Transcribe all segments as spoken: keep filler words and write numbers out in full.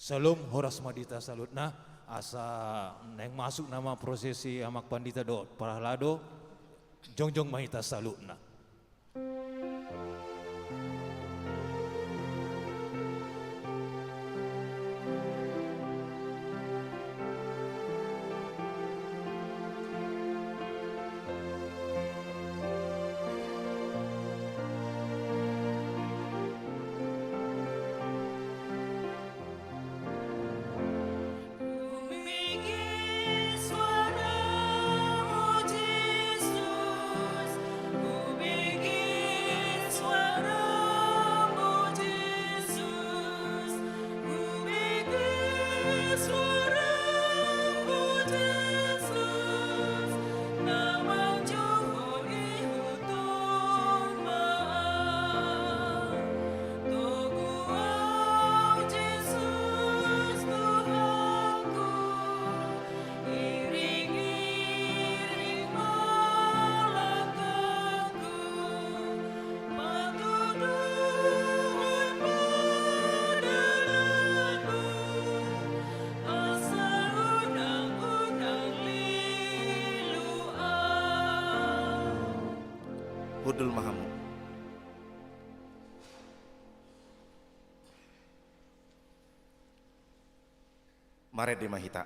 Syalom, horas ma di hita saluhutna. Asa naeng masuk nama prosesi Amak Pandita dohot Parhalado, jongjong ma hita saluhutna. Hundul ma hamu. Marende ma hita.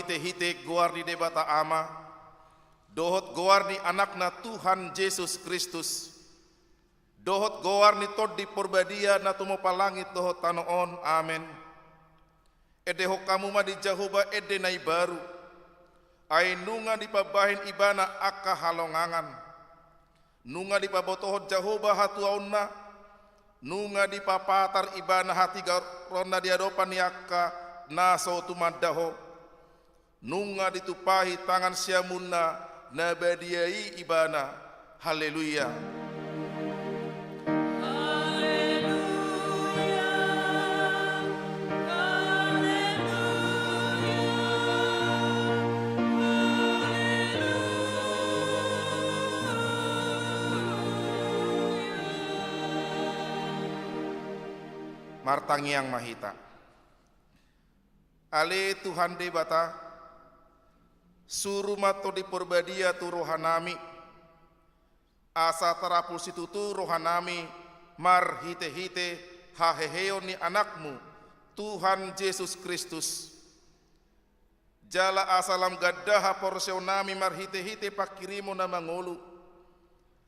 Marhitehite goar ni Debata Ama, dohot goar ni Anakna Tuhan Jesus Kristus, dohot goar ni Tondi Porbadia na tumompa langit dohot tano on. Amen. Endehon hamu ma di Jahowa ende na imbaru, ai nunga dipabahen Ibana angka halongangan. Nunga dipabotohon Jahowa hatuaonna, nunga dipapatar Ibana hatigoranna di adopan ni angka na so tumanda Ho. Nunga ditumpahi tangan siamunna na badia i Ibana. Haleluya. Martangiang ma hita. Ale Tuhan Debata, suru ma Tondi Porbadia tu rohanami, asa tarapul situtu rohanami marhitehite haheheon ni Anakmu, Tuhan Jesus Kristus. Jala asa lam ganda haporseaonnami marhitehite panghirimon na mangolu,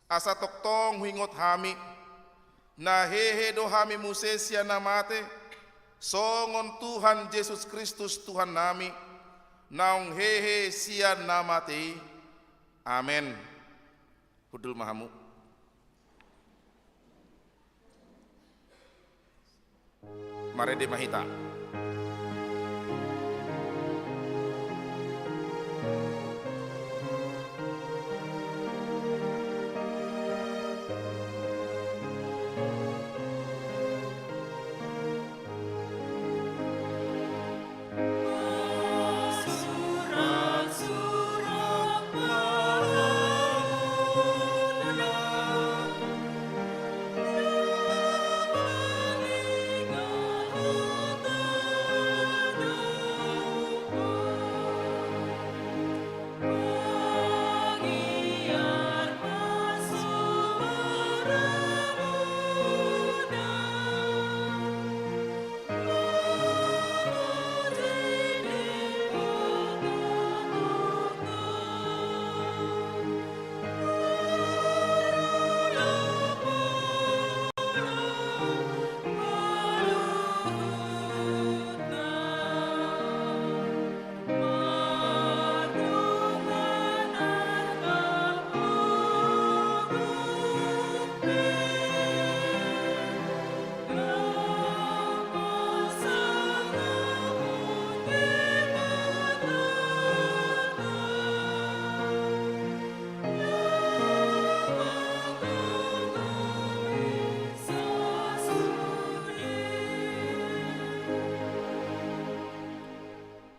asa tongtong huingot hami, na hehe do hami muse sian na mate, songon Tuhan Jesus Kristus Tuhannami, naung hehe sian na mate i. Amen. Hundul ma hamu. Marende ma hita.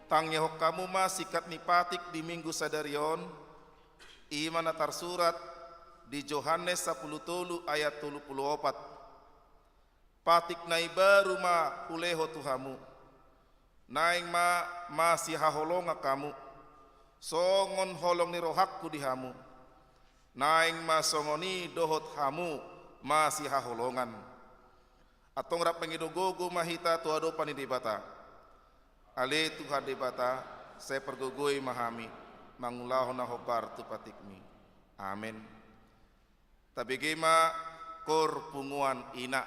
Tangihon hamu ma singkat ni patik di Minggu sadari on, i ma na tarsurat di Johannes sampulu tolu ayat tolu pulu opat. Patik na imbaru ma hulehon tu hamu. Naeng ma masihaholongan hamu, songon holong ni rohangku di hamu. Naeng ma songon i dohot hamu masihaholongan. Antong rap mangido gogo ma hita tu adopan ni Debata. Ale Tuhan Debata, sai pargogoi ma hami mangulahon na hombar tu patikmi. Amen. Tabege ma kor punguan ina.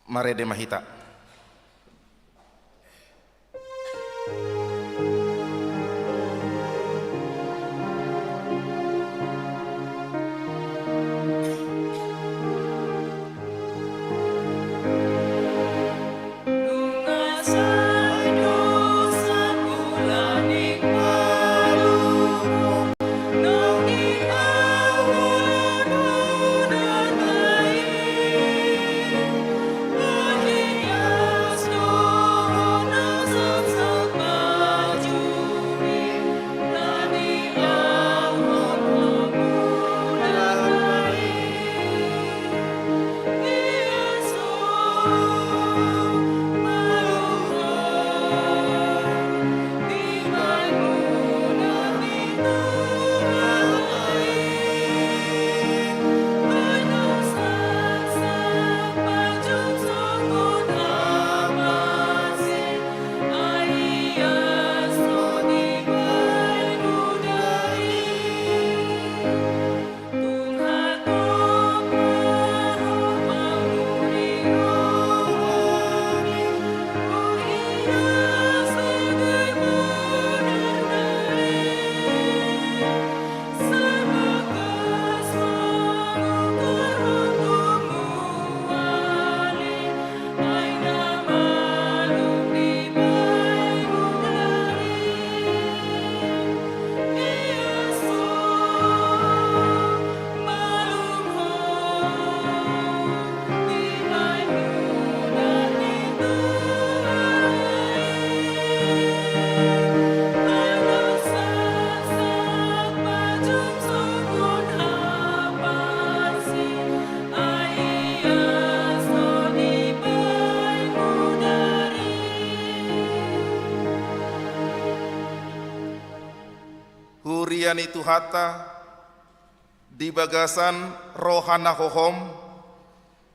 Marende ma hita. Huria ni Tuhanta, di bagasan roha na hohom,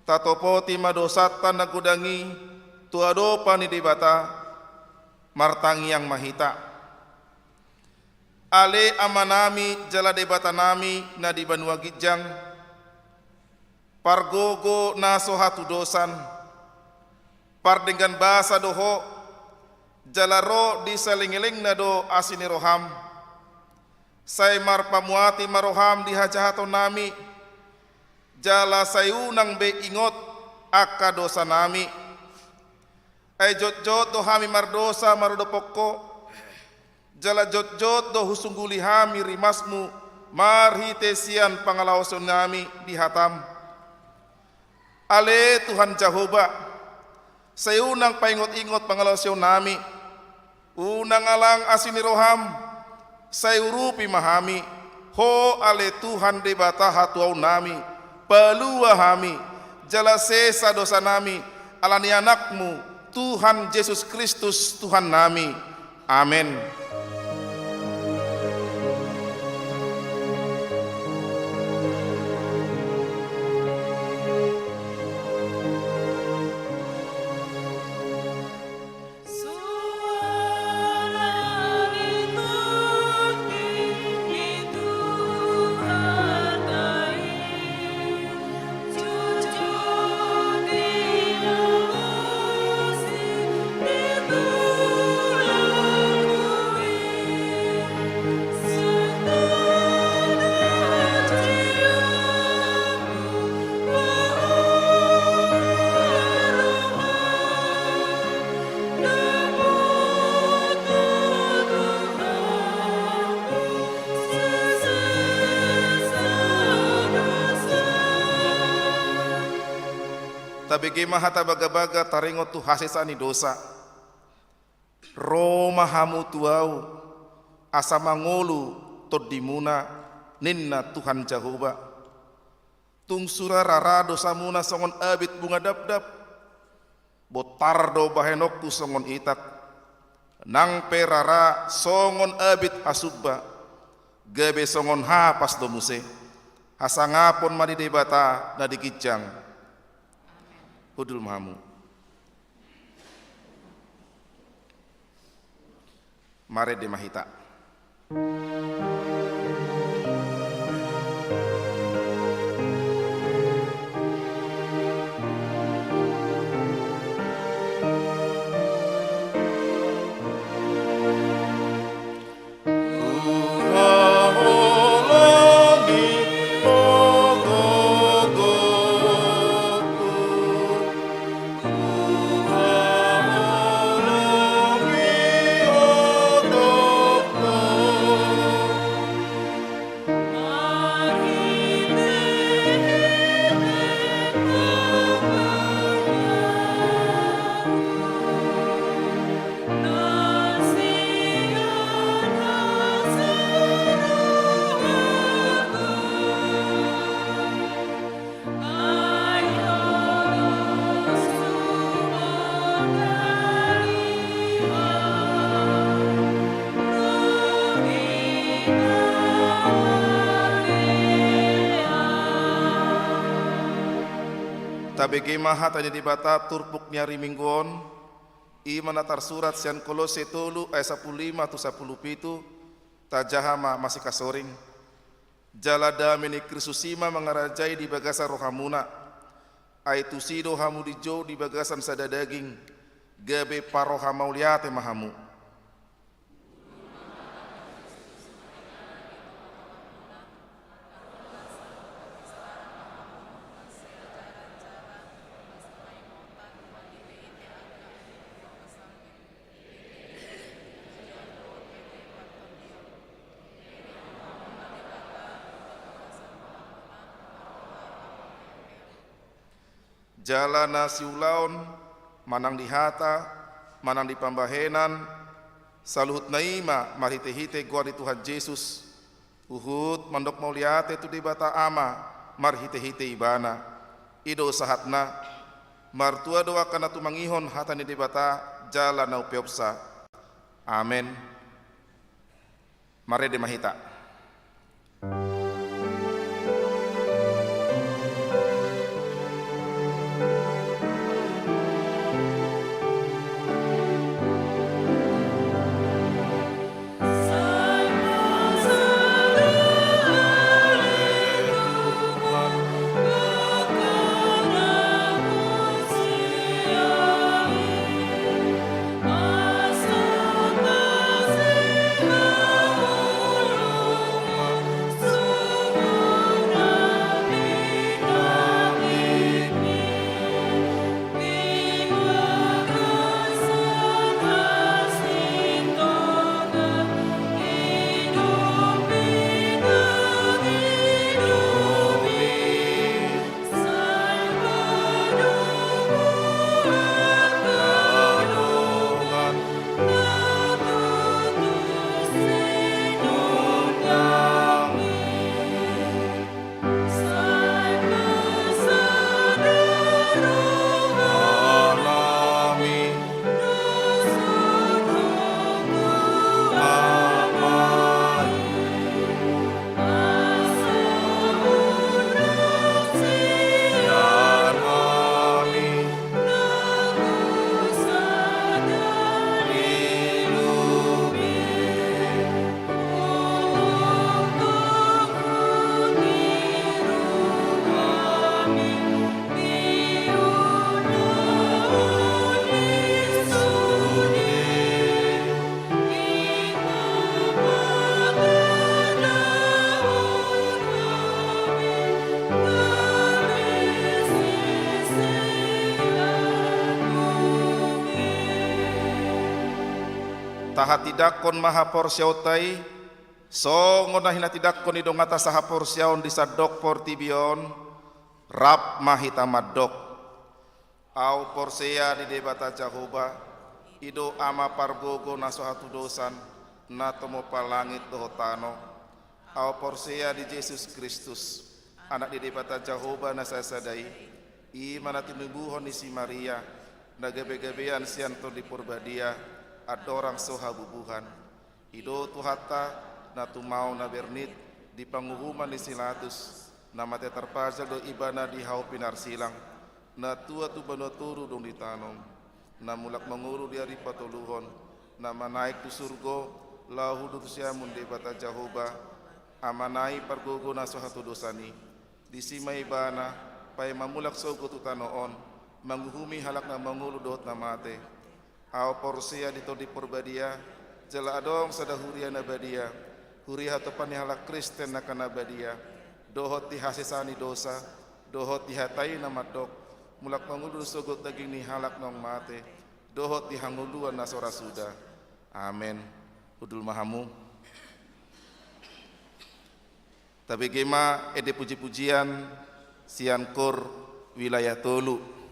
tatopoti ma dosanta na godang i tu adopan ni Debata. Martangiang ma hita. Ale Amanami jala Debatanami na di banua ginjang, pargogo na so hatudosan, pardenggan basa do Ho, jala ro di salengelengna do asi ni roham. Sai marpamuati ma roham di hajahatonnami, jala sai unang be ingot angka dosanami. Ai jotjot do hami mardosa maradophon Ho, jala jotjot do husungguli hami rimasmu marhite sian pangalaosionnami di hatam. Ale Tuhan Jahowa, sai unang paingotingot pangalaosionnami, unang alang asi ni roham, sai urupi ma hami, Ho ale Tuhan Debata hatuaonnami, palua hami, jala sesa dosanami, ala ni Anakmu, Tuhan Jesus Kristus, Tuhannami. Amen. Tabege ma hata bagabaga taringot tu hasesaan ni dosa. Ro ma hamu tu Ahu, asa mangolu tondimuna, ninna Tuhan Jahowa. Tung sura rara dosamuna songon abit bunga dapdap, bontar do bahenonku songon itak, nang pe rara songon abit hasumba, gabe songon hapas do muse. Hasangapon ma di Debata na di ginjang. Hundul ma hamu. Marende ma hita. Tabege ma hata ni Debata turpuk ni ari Minggu on, i ma na tarsurat sian Kolose tolu ayat sampulu lima tu sampulu pitu, tajaha ma masikasoring. Jala dame ni Kristus i ma mangarajai di bagasan rohamuna, ai tusi do hamu dijou di bagasan sada daging, gabe parroha mauliate ma hamu. Jala na siulaon, manang di hata, manang di pambahenan, saluhutna i ma marhitehite goar ni Tuhan Jesus, huhut mandok mauliate tu Debata Ama marhitehite Ibana. I do sahatna. Martua do angka na tumangihon hata ni Debata jala na umpeopsa. Amen. Marende ma hita. Tahatindangkon ma haporseaonta i, songon na hinatindangkon ni donganta sahaporseaon di sandok portibi on, rap ma hita mandok. Ahu porsea di Debata Jahowa, i do Ama pargogo na so hatudosan, na tumompa langit dohot tano. Ahu porsea di Jesus Kristus, Anak ni Debata Jahowa na sasada i, i ma na tinubuhon ni si Maria, na gabegabean sian Tondi Porbadia, andorang so habubuhan. I do Tuhanta, na tumao na bernit, di panguhuman ni si Latus, na mate tarpajal do Ibana di hau pinarsilang, na tua tu banua toru dung ditanom, na mulak mangolu di ari patoluhon, na manaek tu surgo, laho hundul tu siamun Debata Jahowa, Amana i pargogo na so hatudosan i. Disi ma Ibana, paima mulak sogot tu tano on, manguhumi halak na mangolu dohot na mate. Ahu porsea di Tondi Porbadia, jala adong sada huria na badia, huria hatopan ni halak Kristen angka na badia, dohot di hasesaan ni dosa, dohot di hata i na mandok, mulak mangolu do sogot daging ni halak naung mate, dohot di hangoluan na so ra suda. Amen. Hundul ma hamu. Tabege ma ende pujipujian sian kor wilayah tolu.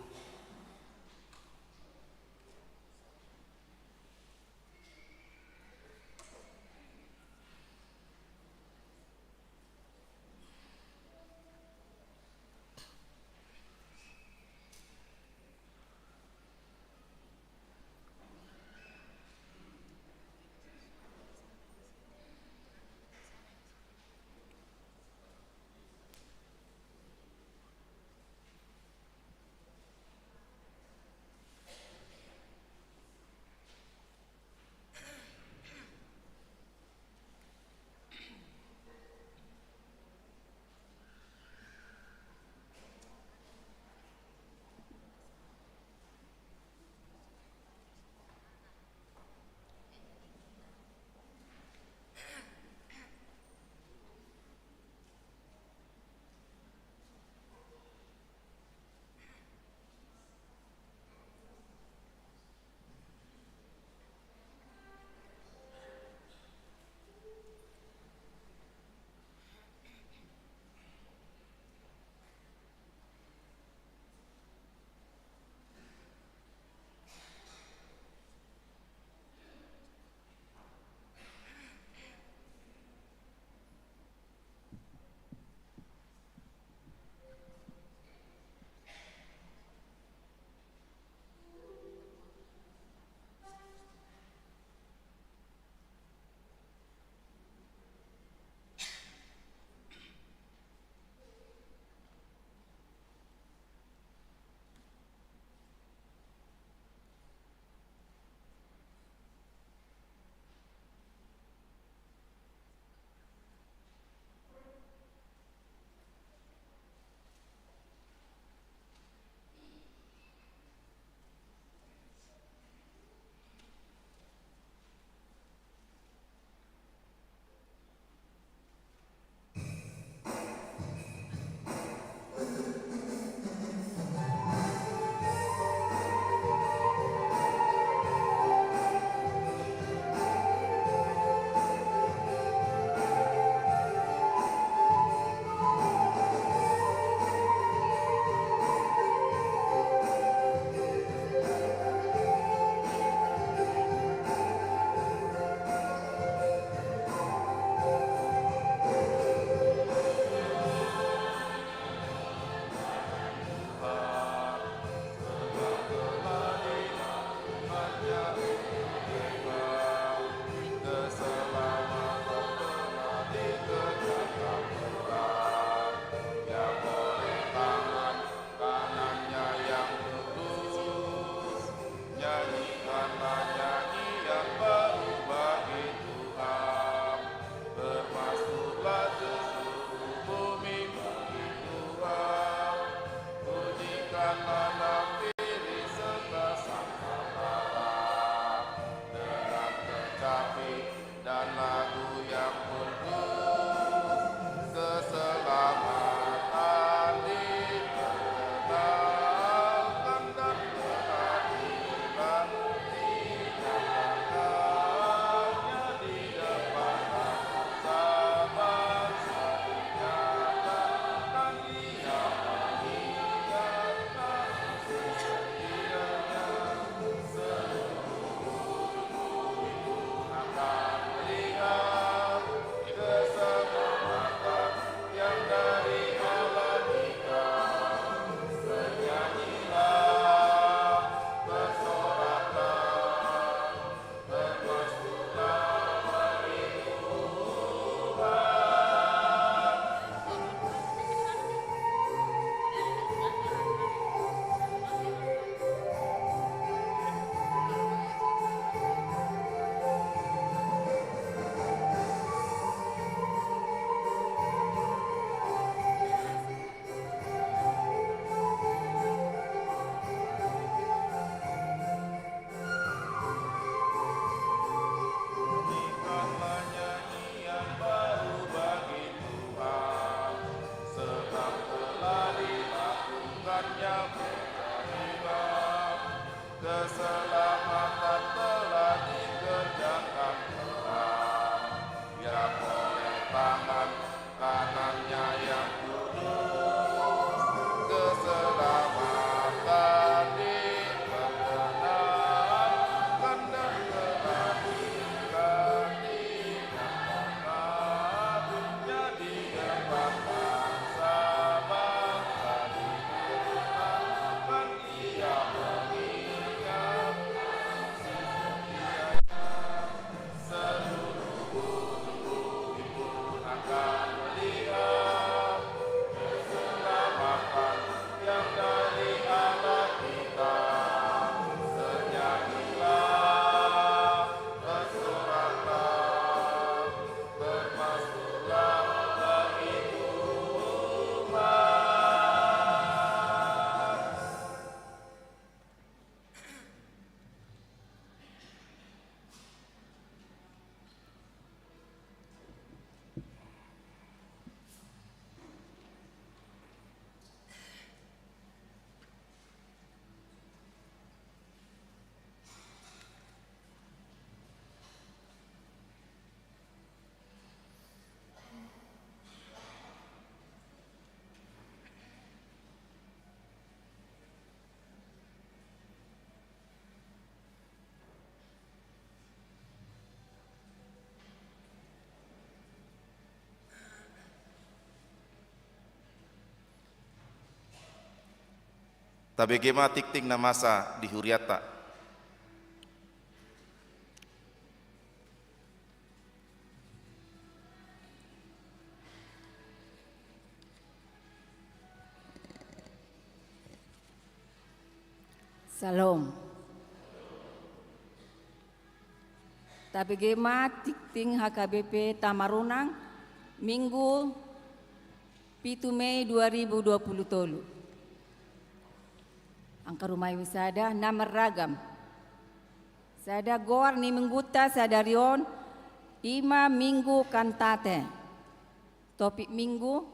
Tanah piring serta sangkakala, dengan kecapi dan lagu yang merdu, keselamatan diperkenalkan dan keadilan dinyatakan. Di depan bangsa-bangsa dinyatakan, Ia mengingatkan kesetiaan-Nya. Seluruh dunia akan melihat keselamatan yang dari Allah kita. Bernyanyilah, bersoraklah, Bunyikanlah nyanyian baru bagi Tuhan, sebab telah dilakukan-Nya keajaiban. Keselamatan telah dikerjakan Tuhan, Ia oleh tangan kanan-Nya yang kudus. Keselamatan diperkenalkan dan keadilan dinyatakan. Di depan bangsa-bangsa dinyatakan, Ia mengingatkan kesetiaan-Nya. Seluruh bumi pun akan melihat keselamatan yang dari Allah kita. Bernyanyilah, bersoraklah, bermasmurlah bagi Tuhan. Tabege ma tingting na masa di hurianta. Syalom. Tabege ma tingting H K B P Tamaronang, Minggu, pitu Mei dua ribu dua puluh tolu. Angka rumai wisata na marragam. Sada goar ni minggunta sadari on, i ma Minggu Kantate. Topik Minggu,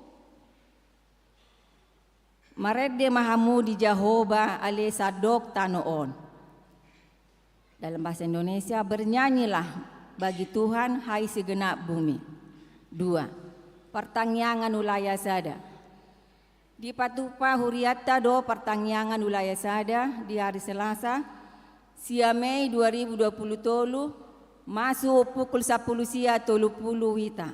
Marende ma hamu di Jahowa ale sandok tano on. Dalam bahasa Indonesia, bernyanyilah bagi Tuhan, hai segenap bumi. Dua, partangiangan wilayah sada. Dipatupa hurianta do partangiangan wilayah sada di hari Selasa, sia Mei dua ribu dua puluh tolu, masuk pukul sapuluh sia tolu puluh wita.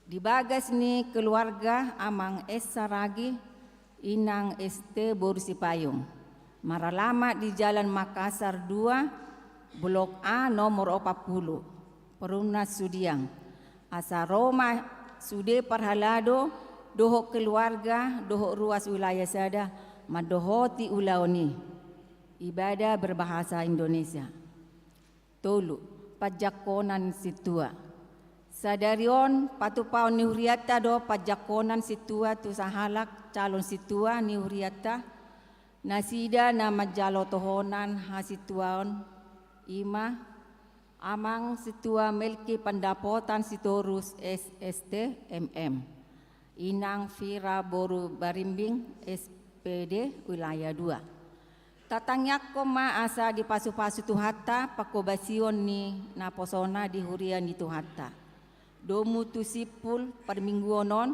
Di bagas ni keluarga Amang S. Saragih, Inang S T boru Sipayung. Maralamat di Jalan Makassar dua, Blok A, nomor opat puluh, Perumnas Sudiang. Asa ro ma sude parhalado, dohot keluarga, dohot ruas wilayah sada, mandohoti ulaon i. Ibadah berbahasa Indonesia. Tolu, panjangkonan sintua. Sadari on, patupaon ni hurianta do panjangkonan sintua tu sahalak calon sintua ni hurianta, Nasida na manjalo tohonan hasintuaon i ma Amang Sintua Melki Pandapotan Sitorus, S S T, M M, Inang Vira boru Barimbing, S P D, Wilayah dua. Tatangiangkon ma asa dipasupasu Tuhanta panghobasion ni naposona di huria ni Tuhanta. Domu tu simpul parmingguon on,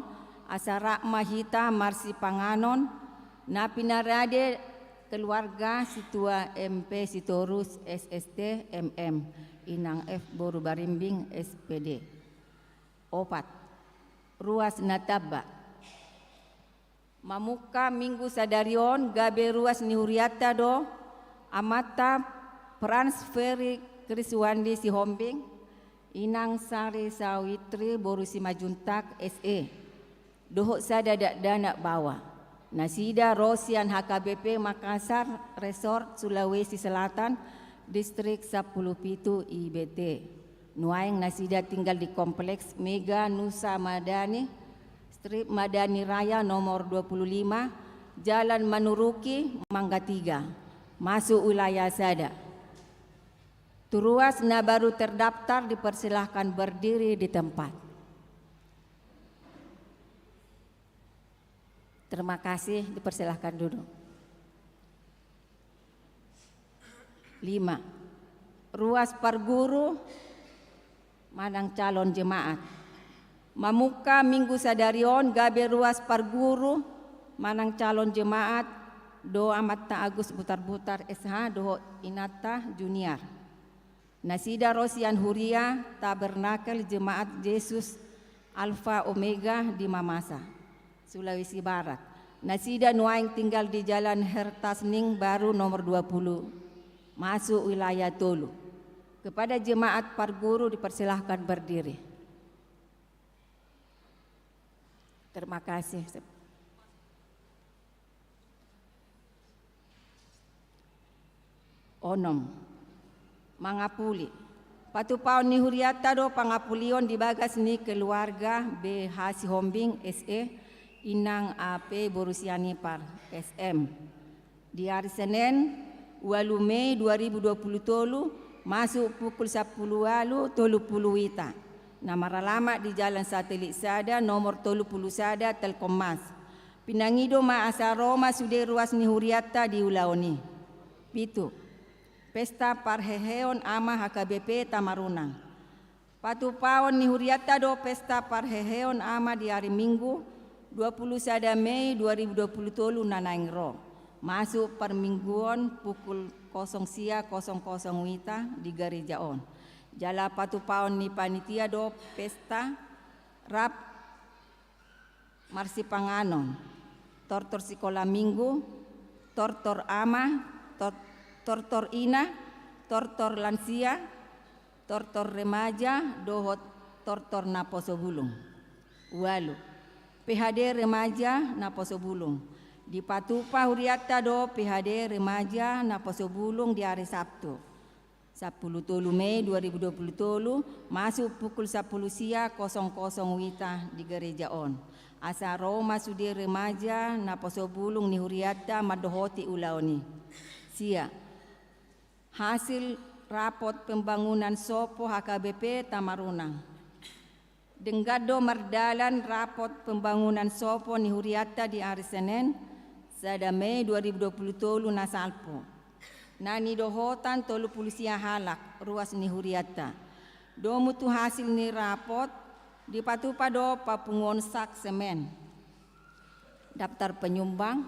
asa rap ma hita marsipanganon, na pinarade keluarga Sintua M P Sitorus, S S T, M M, Inang F boru Barimbing, S P D. Opat, ruas na tamba. Mamungka Minggu sadari on gabe ruas ni hurianta do amanta Frans Ferry Kriswandi Sihombing, Inang Sari Sawitri boru Simanjuntak, S E, dohot sada dakdanak baoa. Nasida ro sian H K B P Makassar Resort, Sulawesi Selatan, Distrik sampulu pitu, I B T. Nuaeng nasida tinggal di Kompleks Mega Nusa Madani, Street Madani Raya nomor dua puluh lima, Jalan Manuruki, Mangga Tiga, masuk wilayah sada. Tu ruas na baru terdaftar dipersilahkan berdiri di tempat. Terima kasih, dipersilahkan duduk. Lima, ruas parguru manang calon jemaat. Mamungka Minggu sadari on gabe ruas parguru manang calon jemaat do amanta Agus Butarbutar, S H, dohot inanta Juniar. Nasida ro sian huria Tabernakel Jemaat Jesus Alfa Omega di Mamasa, Sulawesi Barat. Nasida nuaeng tinggal di Jalan Hertasning Baru nomor dua puluh, masuk wilayah tolu. Kepada jemaat parguru dipersilahkan berdiri. Terima kasih. Onom, mangapuli. Patupaon ni hurianta do pangapulion di bagas ni keluarga B H Sihombing, S E, Inang A P boru Sianipar, S M. Di ari Senen, ualu Mei dua ribu dua puluh tolu, masuk pukul sampulu ualu tolu pulu wita. Na maralamat di Jalan Satelit Sada, nomor tolu pulu sada, Telkommas. Pinangido ma asa ro ma sude ruas ni hurianta di ulaon i. Pitu, pesta parheheon ama H K B P Tamarunang. Patupaon ni hurianta do pesta parheheon ama di ari Minggu, dua pulu sada Mei dua ribu dua pulu tolu na naeng ro. Masuk parmingguon pukul kosong sia kosong kosong wita di gareja on. Jala patupaon ni panitia do pesta rap marsipanganon, tortor sikola minggu, tortor ama, tor-, tortor ina, tortor lansia, tortor remaja, dohot tortor naposo bulung. Ualu, P H D remaja naposo bulung. Dipatupa hurianta do P H D remaja naposo bulung di ari Sabtu, sampulu tolu Mei dua ribu dua pulu tolu, masuk pukul sampulu sia kosong kosong wita di gareja on. Asa ro ma sude remaja naposo bulung ni hurianta mandohoti ulaon i. Sia, hasil rapot pembangunan sopo H K B P Tamarunang. Denggan do mardalan rapot pembangunan sopo ni hurianta di ari Senen, sada Mei dua ribu dua pulu tolu na salpu. Na nidohotan tolu pulu sia halak ruas ni hurianta. Domu tu hasil ni rapot, dipatupa do papunguon sak semen. Daftar penyumbang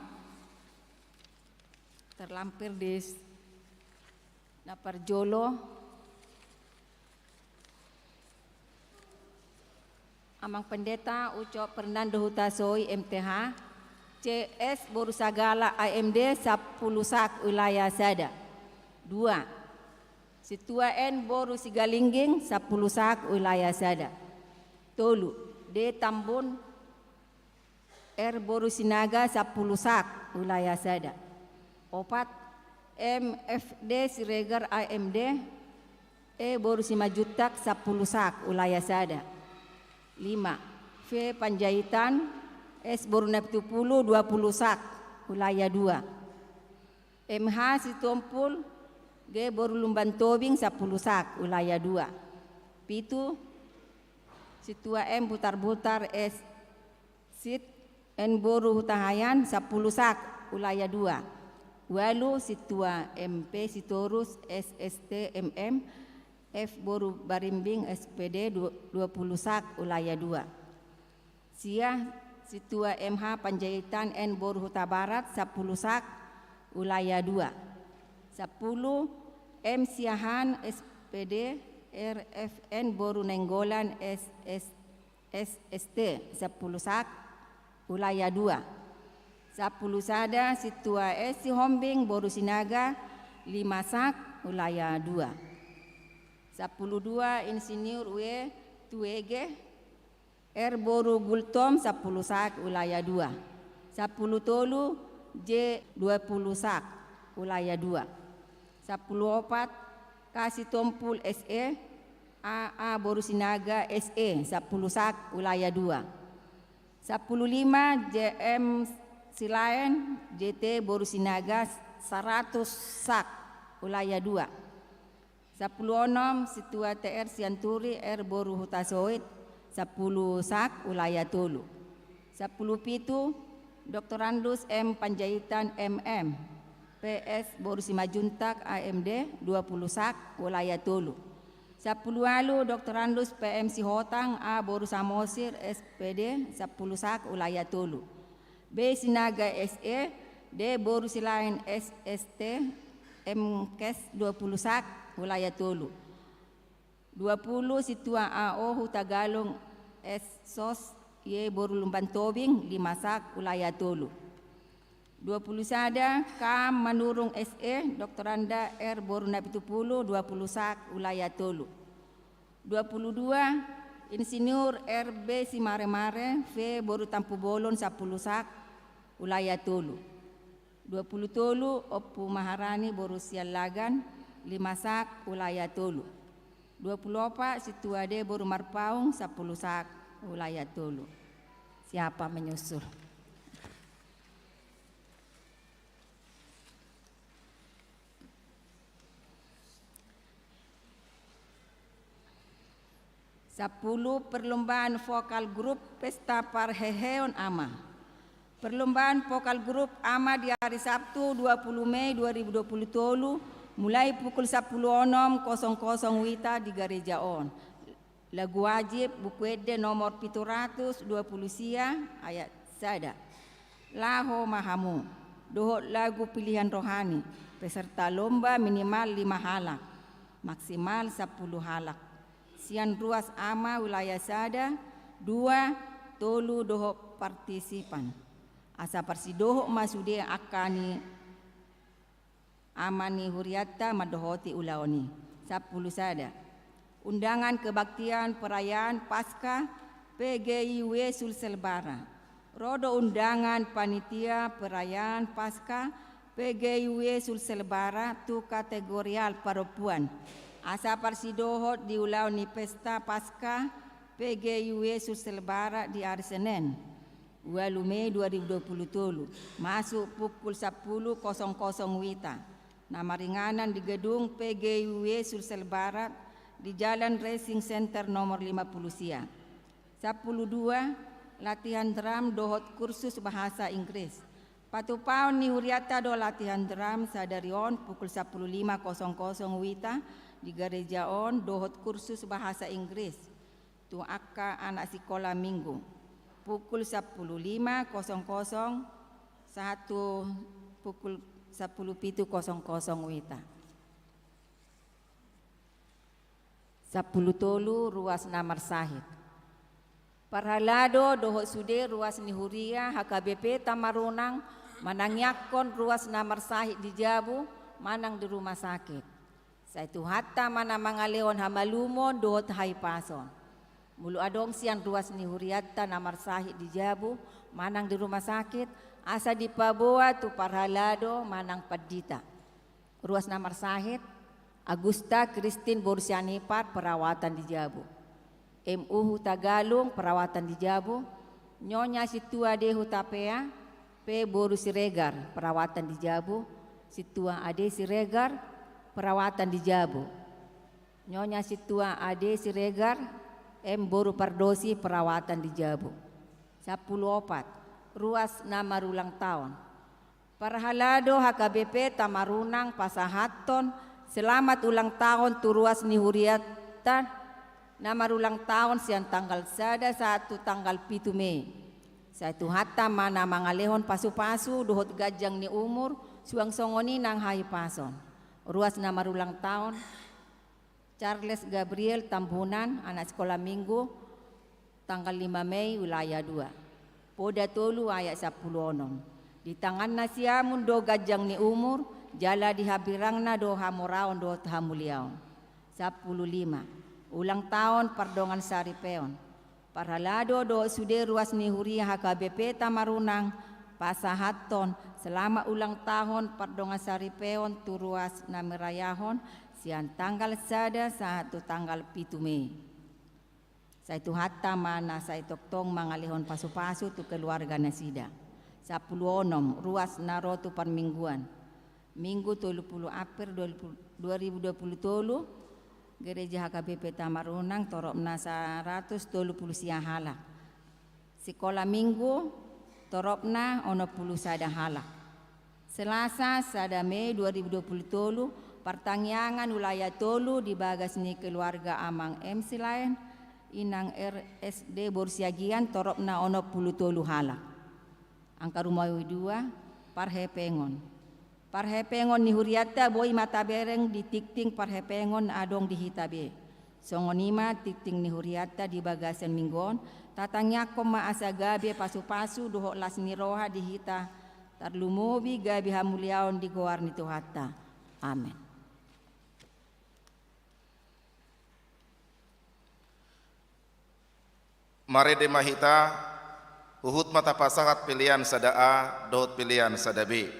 terlampir di s-, na parjolo, Amang Pendeta Ucok Fernando Hutasoy, M T H, C S boru Sagala, A M D, sampulu sak, wilayah sada. Dua, Sintua N boru Sigalingging, sampulu sak, wilayah sada. Tolu, D Tambun, R boru Sinaga, sampulu sak, wilayah sada. Opat, M F D Siregar, A M D, E boru Simanjuntak, sampulu sak, wilayah sada. Lima, V Panjaitan, S boru Napitupulu, dua pulu sak, wilayah dua. M H Sitompul G boru Lumban Tobing sampulu sak, wilayah dua. Pitu, Sintua M Butar-butar S Sit N boru Hutahaean sampulu sak, wilayah dua. Ualu, Sintua M P Sitorus S S T M M F boru Barimbing S P D du-, dua puluh sak, wilayah dua. Sia, Sintua M H Panjaitan N boru Hutabarat sampulu sak, wilayah dua. Sampulu, M Siahaan S P D R F N boru Nainggolan S S S S T sampulu sak, wilayah dua. Sampulu sada, Sintua S Sihombing boru Sinaga lima sak, wilayah dua. Sampulu dua, Insinyur W Tuege R boru Gultom sampulu sak, wilayah dua. Sampulu tolu, J dua puluh sak, wilayah dua. Sampulu opat, K Sitompul S E A A boru Sinaga S E sampulu sak, wilayah dua. Sampulu lima, J M Silaen J T boru Sinaga saratus sak, wilayah dua. Sampulu onom, Sintua T R Sianturi R boru Hutasoit sampulu sak, wilayah tolu. Sampulu pitu, Doktorandus M Panjaitan M M P S boru Simanjuntak A M D dua puluh sak, wilayah tolu. Sampulu ualu, Doktorandus P M Sihotang A boru Samosir S P D sampulu sak, wilayah tolu. B Sinaga S E D boru Silaen S S T M Kes dua puluh sak, wilayah tolu. Dua puluh, Sintua A O Hutagalung S Sos Y boru Lumban Tobing lima sak, wilayah tolu. Dua puluh sada, K Manurung S E Doktoranda R boru Napitupulu dua puluh sak, wilayah tolu. Dua puluh dua, Insinyur R B Simaremare V boru Tampubolon sampulu sak, wilayah tolu. Dua puluh tolu, Ompu Maharani boru Siallagan lima sak, wilayah tolu. Dua puluh opat, Sintua D boru Marpaung sampulu sak, wilayah tolu. Siapa menyusul? Sampulu, perlombaan vokal grup Pesta Parheheon Ama. Perlombaan vokal grup Ama di hari Sabtu dua puluh Mei dua ribu dua puluh tolu, mulai pukul sampulu onom kosong kosong wita di gareja on. Lagu wajib, Buku Ende nomor pitu ratus dua puluh sia, ayat sada. Laho ma hamu, dohot lagu pilihan rohani, peserta lomba minimal lima halak, maksimal sampulu halak. Sian ruas ama wilayah sada, dua, tolu dohot partisipan. Asa parsidohot ma sude angka ni ama ni hurianta mandohoti ulaon i. Sampulu sada. Undangan kebaktian perayaan Paskah P G I W Sulselbarat. Ro do undangan panitia perayaan Paskah P G I W Sulselbarat tu kategorial parompuan. Asa parsidohot di ulaon ni pesta Paskah P G I W Sulselbarat di ari Senen, ualu Mei dua ribu dua puluh tolu, masuk pukul sampulu kosong kosong wita. Na maringanan di gedung P G I W Sulselbarat di Jalan Racing Center nomor lima puluh sia. Sampulu dua, latihan drum dohot kursus bahasa Inggris. Patupaon ni hurianta do latihan drum sadari on pukul sampulu lima kosong kosong wita di gareja on dohot kursus bahasa Inggris tu angka anak sikola minggu pukul sampulu lima kosong kosong sahat tu pukul sampulu pitu kosong kosong wita. Sampulu tolu, ruas na marsahit. Parhalado dohot sude ruas ni huria H K B P Tamarunang manangiangkon ruas na marsahit di jabu manang di rumah sakit. Sai Tuhanta ma na mangalehon hamalumon dohot hahipason. Molo adong sian ruas ni hurianta na marsahit di jabu manang di rumah sakit, asa dipaboa tu parhalado manang pandita. Ruas na marsahit, Agusta Kristin boru Sianipar, perawatan di jabu. M U Hutagalung, perawatan di jabu. Nyonya Sintua D Hutapea, P boru Siregar, perawatan di jabu. Sintua Ade Siregar, perawatan di Jabo. Nyonya Sintua Ade Siregar, M boru Pardosi, perawatan di Jabo. Sampulu opat, ruas na marulang taon. Parhalado H K B P Tamarunang pasahathon selamat ulang tahun tu ruas ni hurianta na marulang taon sian tanggal sada sahat tu tanggal pitu Mei. Sai Tuhanta ma na mangalehon pasupasu dohot ganjang ni umur, suang songon i nang hahipason. Ruas na marulang taon, Charles Gabriel Tambunan, anak sikola minggu, tanggal lima Mei, wilayah dua. Poda tolu ayat sampulu onom. Di tanganna siamun do ganjang ni umur, jala di hambirangna do hamoraon dohot hamuliaon. Sampulu lima. Ulang taon pardongan saripeon. Parhalado dohot sude ruas ni huria H K B P Tamarunang pasahathon selamat ulang tahun pardongan saripeon tu ruas na mirayahon sian tanggal sada sahat tu tanggal pitu Mei. Sai Tuhanta ma na sai tongtong mangalehon pasupasu tu keluarga nasida. Sampulu onom, ruas na ro tu parmingguan. Minggu tolu pulu April dua ribu dua pulu tolu, Gereja H K B P Tamarunang toropna saratus tolu pulu sia halak. Sikola minggu toropna onom pulu sada halak. Selasa, sada Mei dua ribu dua pulu tolu, partangiangan wilayah tolu di bagas ni keluarga Amang M Silaen, Inang R S D Borsiagian, toropna onom pulu tolu halak. Angka rumawi dua, parhepengon. Parhepengon ni hurianta boi ma tabereng di tingting parhepengon adong di hita be. Songon i ma tingting ni hurianta di bagasan minggu on, tatangiangkon ma asa gabe pasupasu dohot las ni roha di hita, tarlumobi gabe hamuliaon di goar ni Tuhanta. Amen. Marende ma hita, huhut ma tapasahat pelean sada A dohot pelean sada B.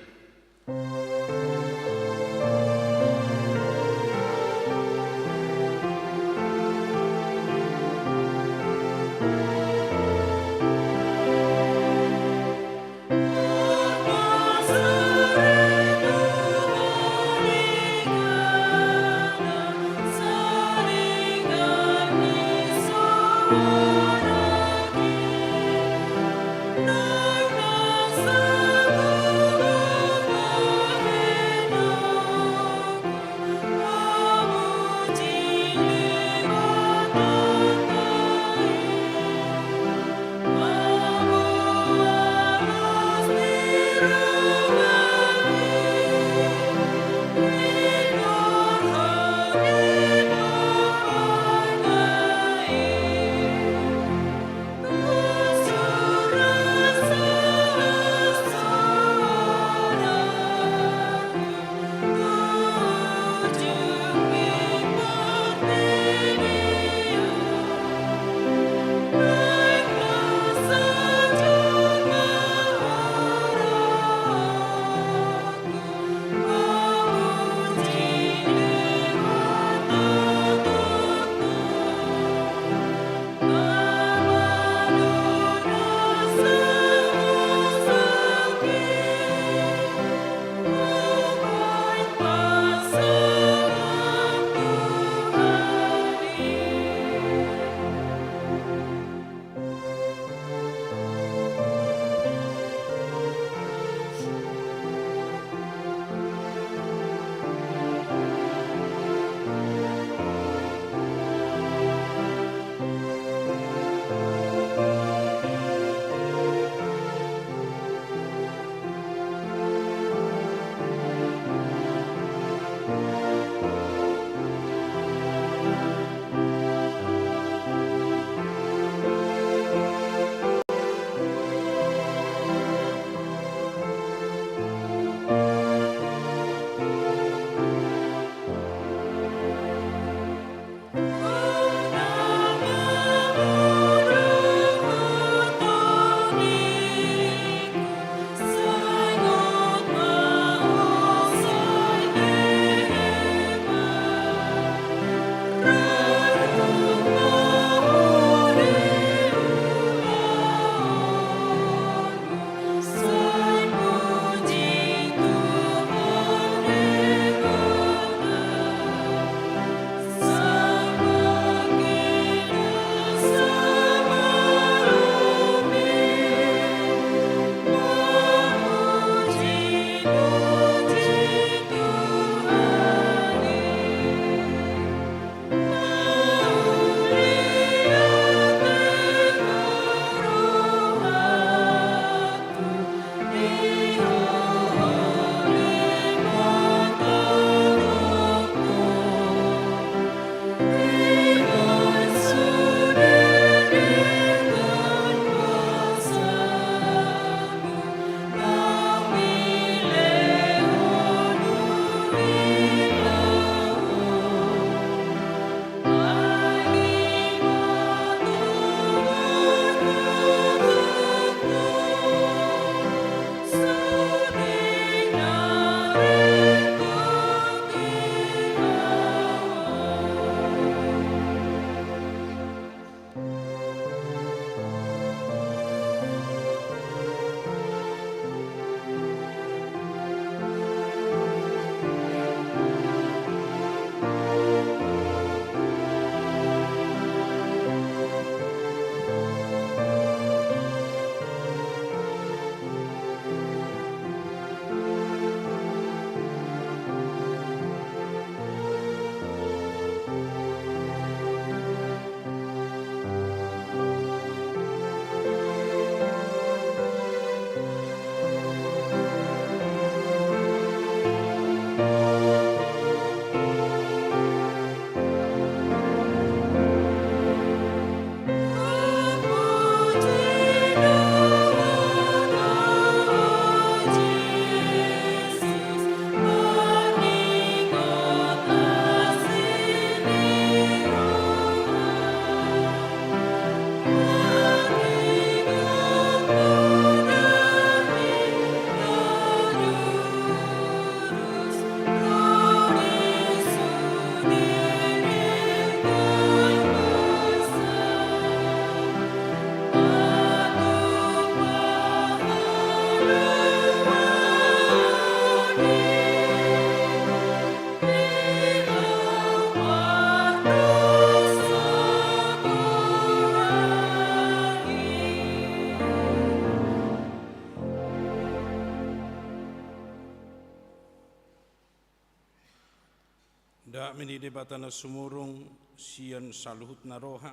Dame ni Debata na sumurung sian saluhutna roha,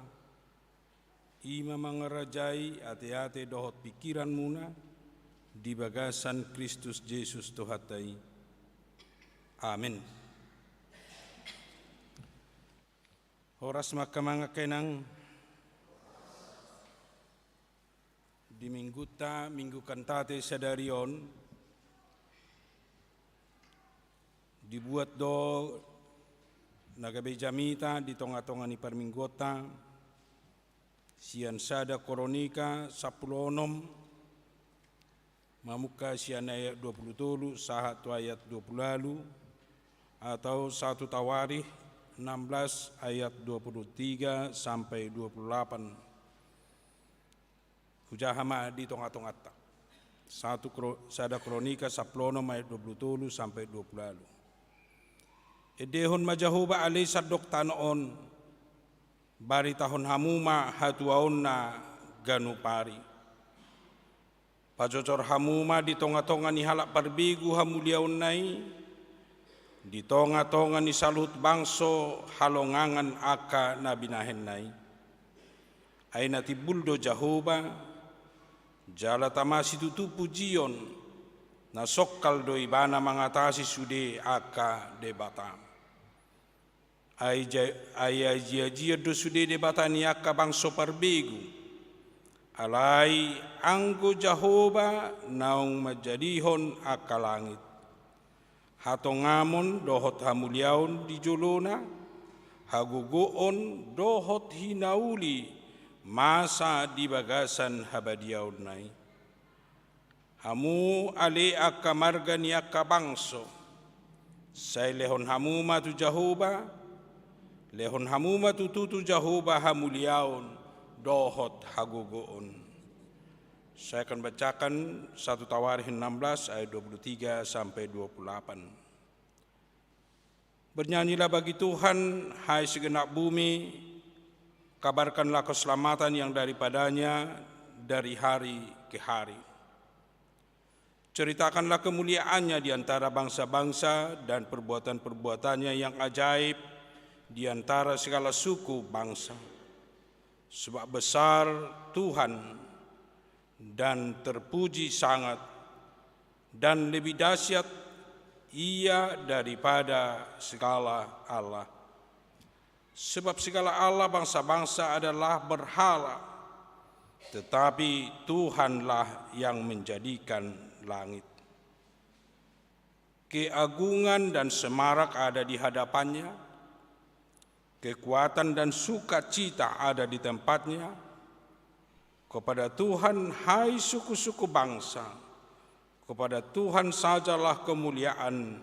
i ma mangarajai ateate dohot pingkiranmuna di bagasan Kristus Jesus Tuhanta i. Amen. Horas ma angka amang, angka inang. Di minggunta, Minggu Kantate sadari on, dibuat do na gabe jamita di tongatonga ni parmingguonta, sian Sada Kronika sampulu onom, mamungka sian ayat dua pulu tolu sahat tu ayat dua pulu ualu, atau satu Tawarikh enam belas ayat dua pulu tiga sampai dua pulu delapan. Hujaha ma di tongatonganta. Satu Kro-, Sada Kronika sampulu onom ayat dua pulu tolu sampai dua pulu ualu. Endehon ma Jahowa ale sandok tano on, baritahon hamu ma hatuaonna ganup ari. Pajojor hamu ma di tongatonga ni halak parbegu hamuliaonna i, di tongatonga ni saluhut bangso halongangan angka na binahenna i. Ai na timbul do Jahowa, jala tama situtu pujion, na songkal do Ibana mangatasi sude angka debata. Ai ja-, ai ajiajian do sude debata ni angka bangso parbegu. Alai anggo Jahowa naung manjadihon angka langit. Hatongamon dohot hamuliaon di jolona, hagogoon dohot hinauli masa di bagasan habadiaonna i. Hamu ale angka marga ni angka bangso, sai lehon hamu ma tu Jahowa, lehon hamu ma tutu tu Jahowa hamuliaon dohot hagogoon. Saya akan bacakan satu Tawarikh enam belas ayat dua puluh tiga sampai dua puluh delapan. Bernyanyilah bagi Tuhan, hai segenap bumi, kabarkanlah keselamatan yang daripada-Nya dari hari ke hari. Ceritakanlah kemuliaan-Nya di antara bangsa-bangsa dan perbuatan-perbuatan-Nya yang ajaib di antara segala suku bangsa. Sebab besar Tuhan dan terpuji sangat, dan lebih dahsyat Ia daripada segala allah. Sebab segala allah bangsa-bangsa adalah berhala, tetapi Tuhanlah yang menjadikan langit. Keagungan dan semarak ada di hadapan-Nya, kekuatan dan sukacita ada di tempat-Nya. Kepada Tuhan, hai suku-suku bangsa, kepada Tuhan sajalah kemuliaan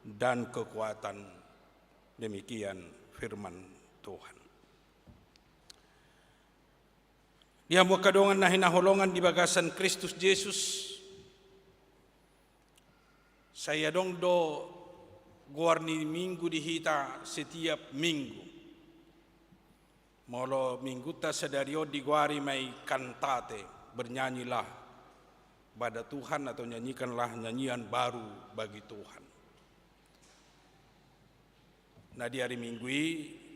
dan kekuatan. Demikian firman Tuhan. Di hamu angka dongan na hinaholongan di bagasan Kristus Jesus, sai adong do goar ni Minggu di hita setiap Minggu. Molo Minggunta sadari on digoari ma i Kantate, bernyanyilah pada Tuhan atau nyanyikanlah nyanyian baru bagi Tuhan. Na di ari Minggu i,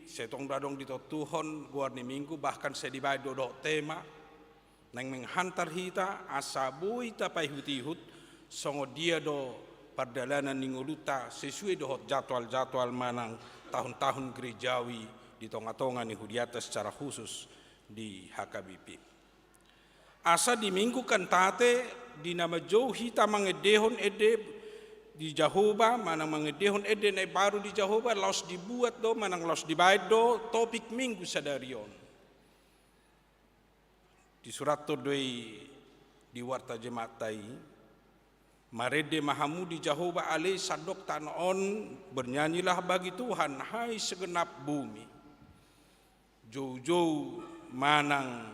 sai tong do adong ditontuhon goar ni Minggu, bahkan sai dibaen do dohot tema, naeng menghantar hita asa boi tapaihut-ihut songon dia do pardalanan ni ngolunta sesuai dohot jadwal-jadwal manang tahun-tahun gerejawi di tonga-tonga ni huria-Ta, secara khusus di H K B P. Asa di Minggu Kantate, di na manjou hita mangendehon ende di Jahowa, manang mangendehon ende na imbaru di Jahowa, laos dibuat do, manang laos dibaen do topik Minggu sadari on. Disurathon do i di warta Jemaatta i, marende ma hamu di Jahowa ale sandok tano on, bernyanyilah bagi Tuhan, hai segenap bumi. Joujou manang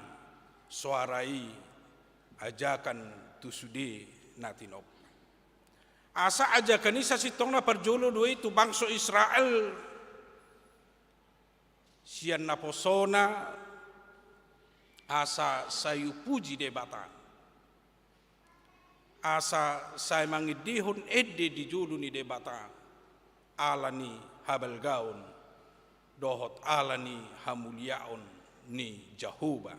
soara i ajakan tu sude na tinompa. Asa ajakan i sasintongna parjolo do i tu bangso Israel, sian naposona, asa sai umpuji Debata. Asa sai mangendehon ende di jolo ni Debata. ala ni habalgaon dohot ala ni hamuliaon ni Jahowa.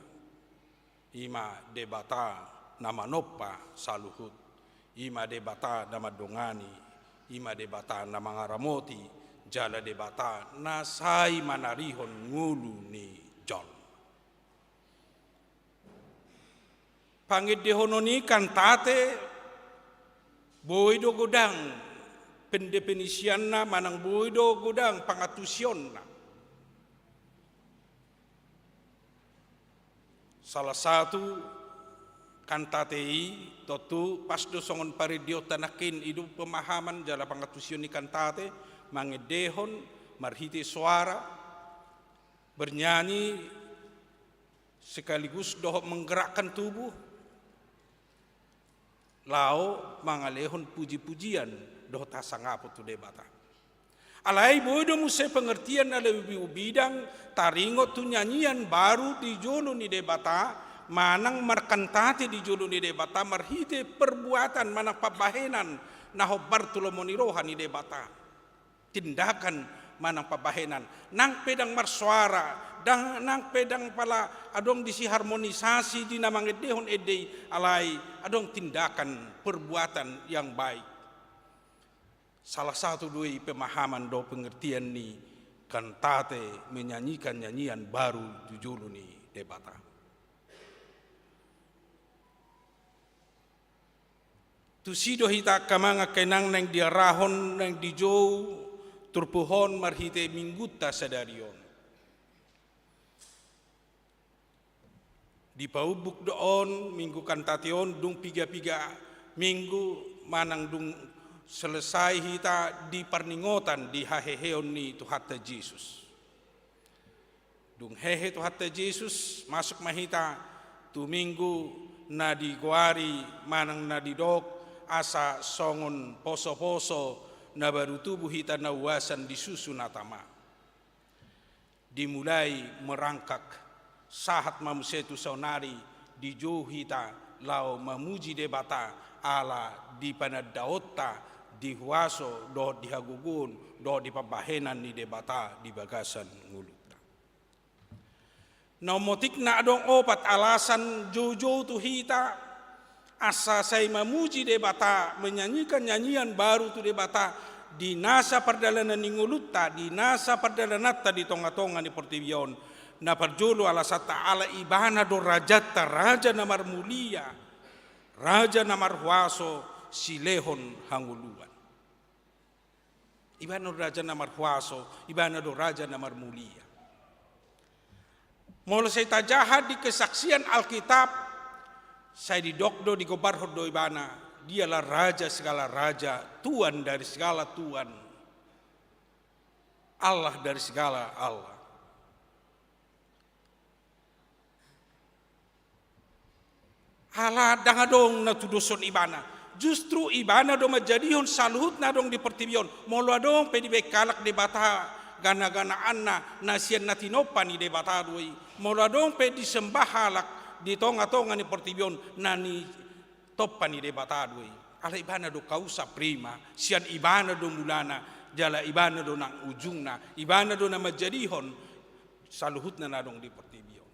I ma Debata na manompa saluhut, i ma Debata na mandongani, i ma Debata na mangaramoti, jala Debata na sai manarihon ngolu ni jolma. Pangendehonon ni kantate boi do godang pendefinisionna manang boi do godang pangantusionna. Salah satu kantate i tontu pas do songon parindionta nangkin, i do pemahaman jala pangantusion ni kantate, mangendehon marhite soara, bernyanyi sekaligus dohot menggerakkan tubuh, laho mangalehon puji-pujian dohot hasangapon tu Debata. Alai boi do muse pengertian na lebih ubidang taringot tu nyanyian baru di jolo ni Debata, manang markantate di jolo ni Debata marhite perbuatan manang pambahenan na hombar tu lomo ni roha ni Debata. Tindakan manang pambahenan, nang pe ndang marsoara, ndang, nang pe ndang pala adong disi harmonisasi di na mangendehon ende i, alai adong tindakan perbuatan yang baik. Salah satu do i pemahaman dohot pengertian ni kantate menyanyikan nyanyian baru tu jolo ni Debata. Tusi do hita angka amang angka inang naeng diarahon naeng dijou turpuk on marhite minggunta sadari on. Dipaumbuk do on minggu kantate on dung piga-piga minggu manang dung selesai hita di parningotan di haheheon ni Tuhanta Jesus. Dung hehe Tuhanta Jesus, masuk ma hita tu minggu na digoari manang na didok asa songon poso-poso na baru tubu hita na uasan di susu na tama. Dimulai merangkak, sahat ma muse tu saonari dijou hita laho mamuji Debata ala di panandaonta di huaso dohot di hagogoon dohot di pambahenan ni Debata di bagasan ngolunta. Na ummotikna adong opat alasan joujou tu hita asa sai mamuji Debata, menyanyikan nyanyian baru tu Debata di nasa pardalanan ni ngolunta, di nasa pardalananta di tonga-tonga ni portibi on. Na parjolo alasanta ala Ibana do Rajanta, Raja na marmulia, Raja na marhuaso, silehon hangoluan. Ibana do Raja na marhuaso, Ibana do Raja na marmulia. Molo sai tajaha di kesaksian Alkitab, sai didok do, digombarhon do Ibana, Dialah Raja segala raja, Tuan dari segala tuan, Allah dari segala Allah. Ala ndang adong na tudoshon Ibana. Justru Ibana do manjadihon saluhut na adong di portibi on. Molo adong pe dibaen halak debata gana-ganaanna, na sian na tinompa ni Debata do i. Molo adong pe disembah halak di tonga-tonga ni portibi on, na nitompa ni Debata do i. Ala Ibana do kausa prima, sian Ibana do mulana, jala Ibana do nang ujungna, Ibana do na manjadihon saluhutna na adong di portibi on.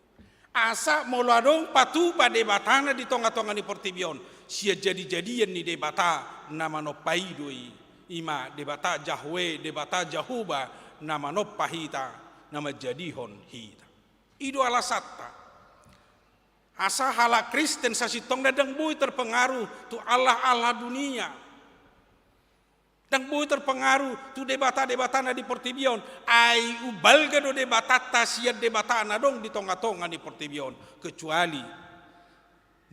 Asa molo adong patupa debatana di tonga-tonga ni portibi on, sian jadi-jadian ni Debata na manompa i do i, i ma Debata Jahwe, Debata Jahowa na manompa hita, na manjadihon hita. I do alasanta. Asa halak Kristen sasintongna ndang boi terpengaruh tu allah-allah dunia. Ndang boi terpengaruh tu debata-debata na di portibi on, ai umbalga do debatanta sian debata na adong di tonga-tonga ni portibi on, kecuali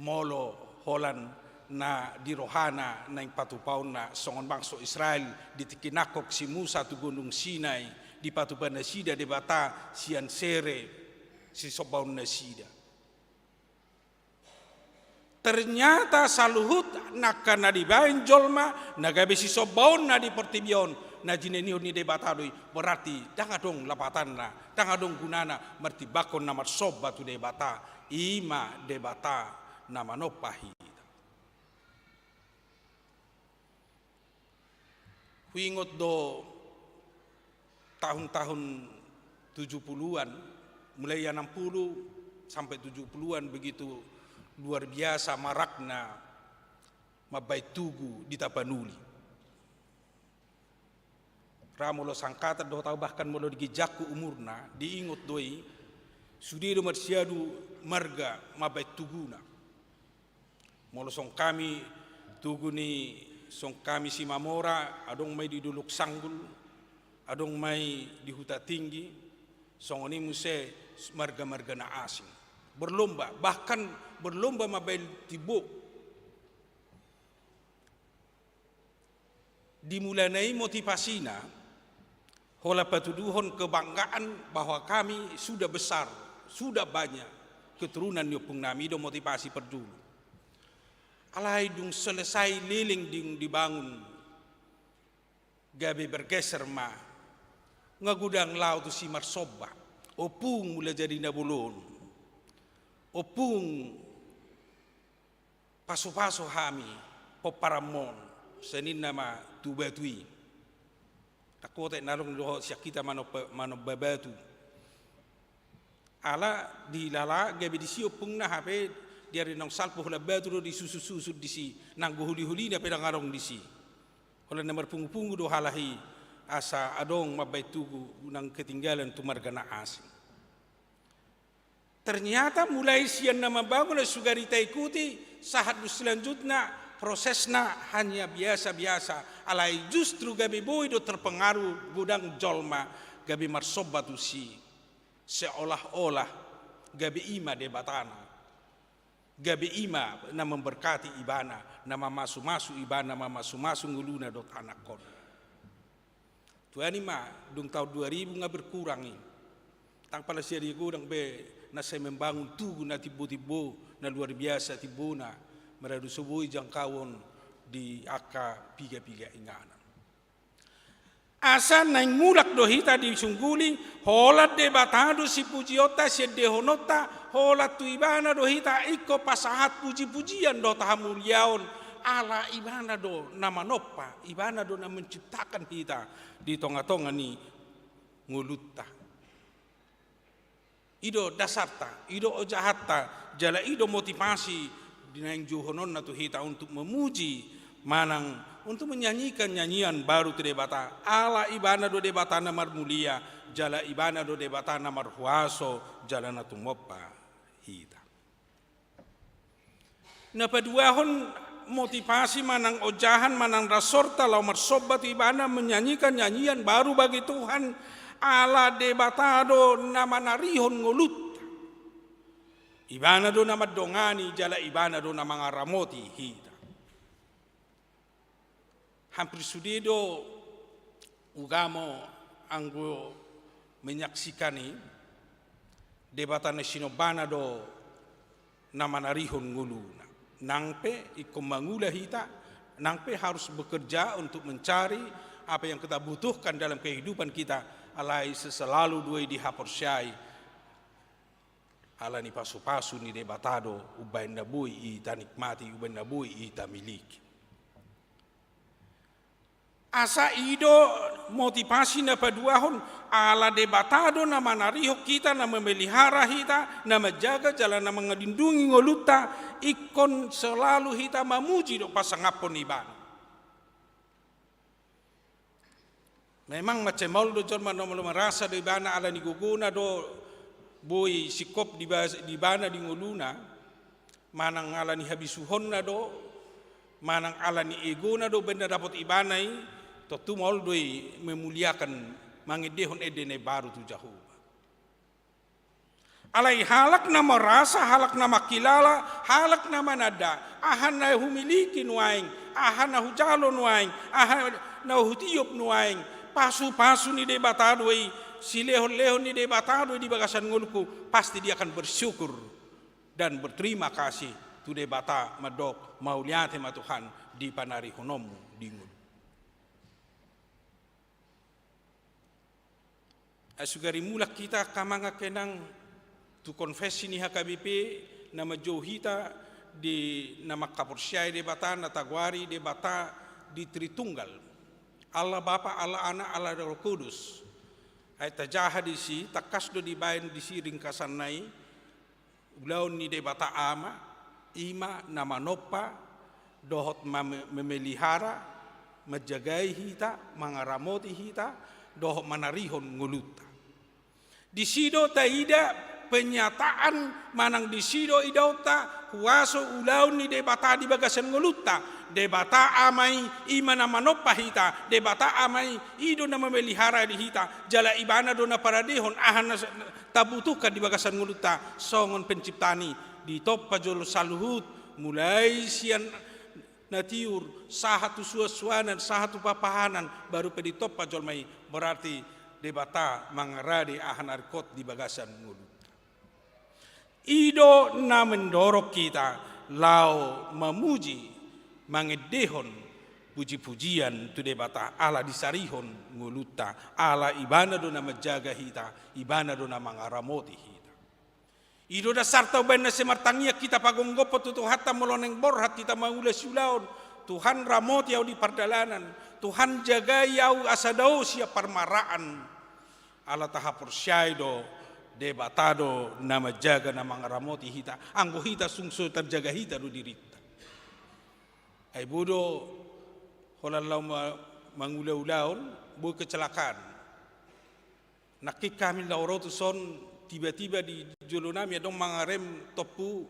molo holan na di rohana naeng patupaonna songon bangso Israel di tingki nangkok si Musa tu Gunung Sinai, dipatupa nasida Debata sian sere sisombaon nasida. Ternyata saluhut nangka na dibaen jolma na gabe sisombaonna di portibi on, na jinenihon ni Debata do i, berarti ndang adong lapatanna, ndang adong gunana martimbangkon na marsomba tu Debata, i ma Debata na manompa hita. Huingot do Tahun-tahun tujuh puluhan, mulai enam puluh sampai tujuh puluhan, begitu luar biasa marakna mambaen tugu di Tapanuli. Ra molo sangkatan dohot au, bahkan molo di ginjangku umurna, diingot do i, sude do marsiadu marga mambaen tuguna. Molo songon hami, tugu ni songon hami Simamora, adong ma i di Dolok Sanggul, adong ma i di Huta Tinggi, songon i muse marga-marga na asing. Berlomba, bahkan berlomba mambaen timbo. Di mulana i motivasina, holan patuduhon kebanggaan bahwa kami sudah besar, sudah banyak keturunan ni ompungnami, i do motivasi pardulu. Alai dung selesai leleng dung dibangun, gabe bergeser ma. Nga godang laho tusi marsomba. Ompung, mula jadi na bolon. Ompung, pasu-pasu hami pomparanmon, sai ninna ma tu batu i. Angkup otik na adong dohot sian hita manomba, manomba batu. Ala dilala gabe disi ompungna, hape di ari naung salpu holan batu do disusun-susun disi, nanggo holi-holina pe ndang adong disi. Holan na marpungu-pungu do halak i asa adong mambaen tugu, unang ketinggalan tu marga na asing. Ternyata mulai sian na mambangun, sugari taikuti sahat tu selanjutna, prosesna hanya biasa-biasa. Alai justru gabe boi do terpengaruh godang jolma gabe marsomba tusi, seolah-olah gabe i ma debatana. Gabe i ma na memberkati ibana, na mamasu-masu ibana, mamasu-masu ngoluna dohot anakkonna. Tuani ma, dung tahun dua ribu nga berkurang i. Ndang pala sian dia godang be na sai membangun tugu na timbo-timbo, na luar biasa timbona, maradu so boi jangkauon di angka piga-piga inganan. Asa naeng mulak do hita disungguli, holan Debata do sipujionta, siendehononta, holan tu ibana do hita ingkon pasahat puji-pujian dohot hamuliaon, ala ibana do na manompa, ibana do na menciptakan hita di tonga-tonga ni ngolunta. I do dasarta, i do ojahanta, jala i do motivasi di naeng jouhononna tu hita untuk memuji manang untuk menyanyikan nyanyian baru tu Debata. Ala ibana do Debata na marmulia, jala ibana do Debata na marhuaso, jala na tumompa hita. Na paduahon motivasi manang ojahan manang rasorta laho marsomba tu ibana, menyanyikan nyanyian baru bagi Tuhan, ala Debata do na manarihon ngolunta. Ibana do na mandongani, jala ibana do na mangaramoti hita. Hampir sude do ugamo anggo menyaksikan i, Debata na sinombana do na manarihon ngoluna. Nang pe ingkon mangula hita, nang pe harus bekerja untuk mencari apa yang kita butuhkan dalam kehidupan kita, alai selalu do i dihaporseai. Ala ni pasu-pasu ni Debata do umbaen na boi i tanikmati, umbaen na boi i tamiliki. Asa i do motivasi na paduahon, ala Debata do na manarihon hita, na memelihara hita, na manjaga jala na mangalindungi ngolunta, ingkon selalu hita mamuji dohot pasangaphon ibana. Memang mansai maol do jolma na molo merasa do ibana ala ni gogona do boi singkop di ba-, di ibana di ngoluna, manang ala ni habisuhonna do, manang ala ni egona do umbaen na dapot ibana i, tontu maol do i memuliakan, mangendehon ende na imbaru tu Jahowa. Alai halak na merasa, halak na mangkilala, halak na mananda, aha na humiliki nuaeng, aha na hujalo nuaeng, aha na hutiop nuaeng, pasu-pasu ni Debata do i, silehon-lehon ni Debata do i di bagasan ngolungku, pasti dia akan bersyukur dan berterima kasih tu Debata, mandok mauliate ma Tuhan di panarihononmu di ngolu. Ai sugari mulak hita angka amang angka inang tu konfesi ni H K B P na manjou hita di na mangkaporseai Debata, na tagoari Debata di Tritunggal, Allah Bapa, Allah Anak, Allah Roh Kudus. Ai tajaha disi, tangkas do dibaen disi ringkasanna i, ulaon ni Debata Ama, i ma na manompa, dohot mame-, memelihara, manjagai hita, mangaramoti hita, dohot manarihon ngolunta. Disi do taida penyataan manang disi do idaonta huaso ulaon ni Debata di bagasan ngolunta. Debata Ama i, i ma na manompa hita, Debata Ama i, i do na mamelihara di hita, jala ibana do na paradehon aha na s-, tabutuhkan di bagasan ngolunta, songon penciptaan i, ditompa jolo saluhut, mulai sian na tiur, sahat tu suansuanan, sahat tu papahanan, baru pe ditompa jolma i, berarti Debata mangarade aha na ringkot di bagasan ngolunta. I do na mendorong hita laho mamuji, mangendehon pujipujian tu Debata, ala disarihon ngolunta, ala ibana do na manjaga hita, ibana do na mangaramoti hita. I do dasarta umbaen na sai martangiang hita pagomgophon tu Tuhanta molo naeng borhat hita mangula siulaon. Tuhan, ramoti ahu di pardalanan. Tuhan, jagai ahu asa dao sian parmaraan. Ala tahaporseai do, Debata do na manjaga, na mangaramoti hita. Anggo hita sung so tarjaga hita do dirinta. Ai boi do holan laho ma-, mangula ulaon, boi kecelakaan. Nangkin hami laho ro tuson, tiba-tiba di jolonami adong mangarem tompu,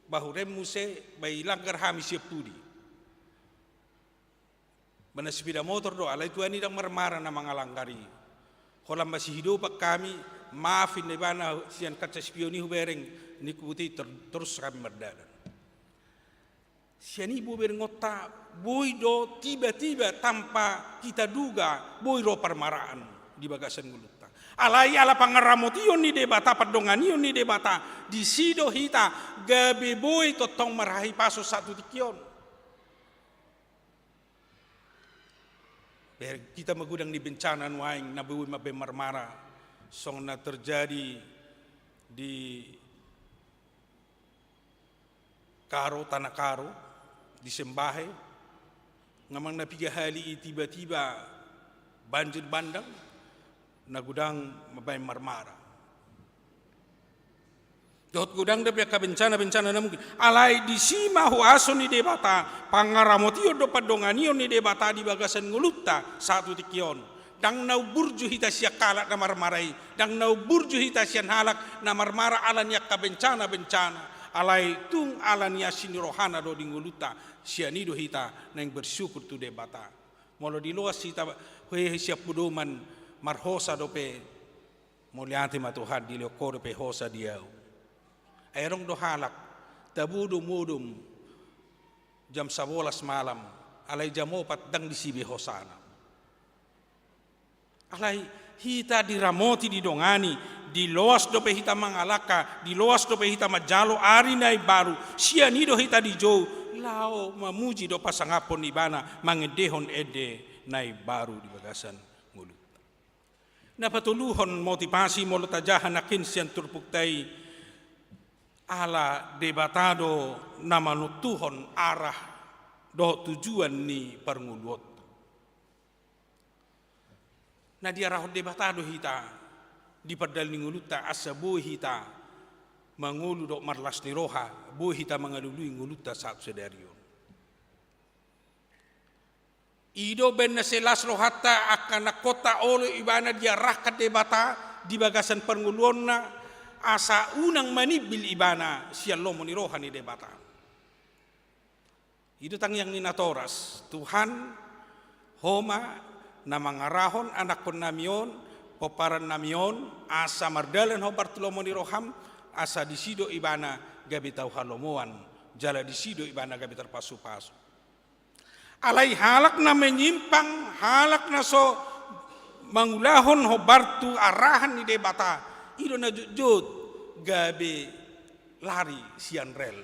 bahu rem muse, bai langgar hami sian pudi. Ba na sepeda motor do, alai tuani ndang marmara na mangalanggar i. Holan masihidopan hami, maaf ninna ibana sian kaca spion i hubereng, ningku, botima ter-, terus hami mardalan. Sian i boi berengonta, boi do tiba-tiba tanpa kita duga, boi ro parmaraan di bagasan ngolunta. Alai ala pangaramotion ni Debata, pandonganion ni Debata, disi do hita gabe boi tongtong marhahipason sahat tu tingki on. Bereng hita magodang ni bencana nuaeng na boi mambaen marmara, songon na terjadi di Karo, Tanah Karo, di Sembahe, nga manang na piga hali i tiba-tiba banjir bandang, na godang mambaen marmara. Dohot godang dope angka bencana-bencana na mungkin. Alai disi ma huaso ni Debata, pangaramotion dohot pandonganion ni Debata di bagasan ngolunta sahat tu tingki on. Ndang na umburju hita sian halak na marmara i, ndang na umburju hita sian halak na marmara ala ni angka bencana-bencana, alai tung ala ni asi ni rohana do di ngolunta, sian i do hita naeng bersyukur tu Debata. Molo diloas hita, hehe, sian podoman, marhosa dope, mauliate ma Tuhan, dilehon Ho dope hosa di ahu. Ai adong do halak, tabo do modom jam sabolas malam, alai jam opat ndang disi be hosana. Alai hita diramoti, didongani, diloas dope hita mangalangka, diloas dope hita manjalo ari na imbaru, sian i do hita dijou, laho mamuji dohot pasangaphon Ibana, mangendehon ende na imbaru di bagasan ngolunta. Na patoluhon motivasi molo tajaha nangkin sian turpukta i, ala Debata do na manontuhon arah dohot tujuan ni parngoluonta. Na diarahon Debata do hita di pardalanan ni ngolunta asa boi hita mangolu dohot marlas ni roha, boi hita mangalului ngolunta sahat sadari on. I do umbaen na sai las rohanta angka nangkonta olo ibana diarahkan Debata di bagasan parngoluonna, asa unang manimbil ibana sian lomo ni roha ni Debata. I do tangiang ni natoras, Tuhan, Ho ma na mangarahon anakkonnami on, pomparan nami on, asa mardalan hombar tu lomo ni roham, asa disi do ibana gabe tau halomoan, jala disi do ibana gabe tarpasupasu. Alai halak na menyimpang, halak na so mangulahon hombar tu arahan ni Debata, i do na jotjot gabe lari sian rel.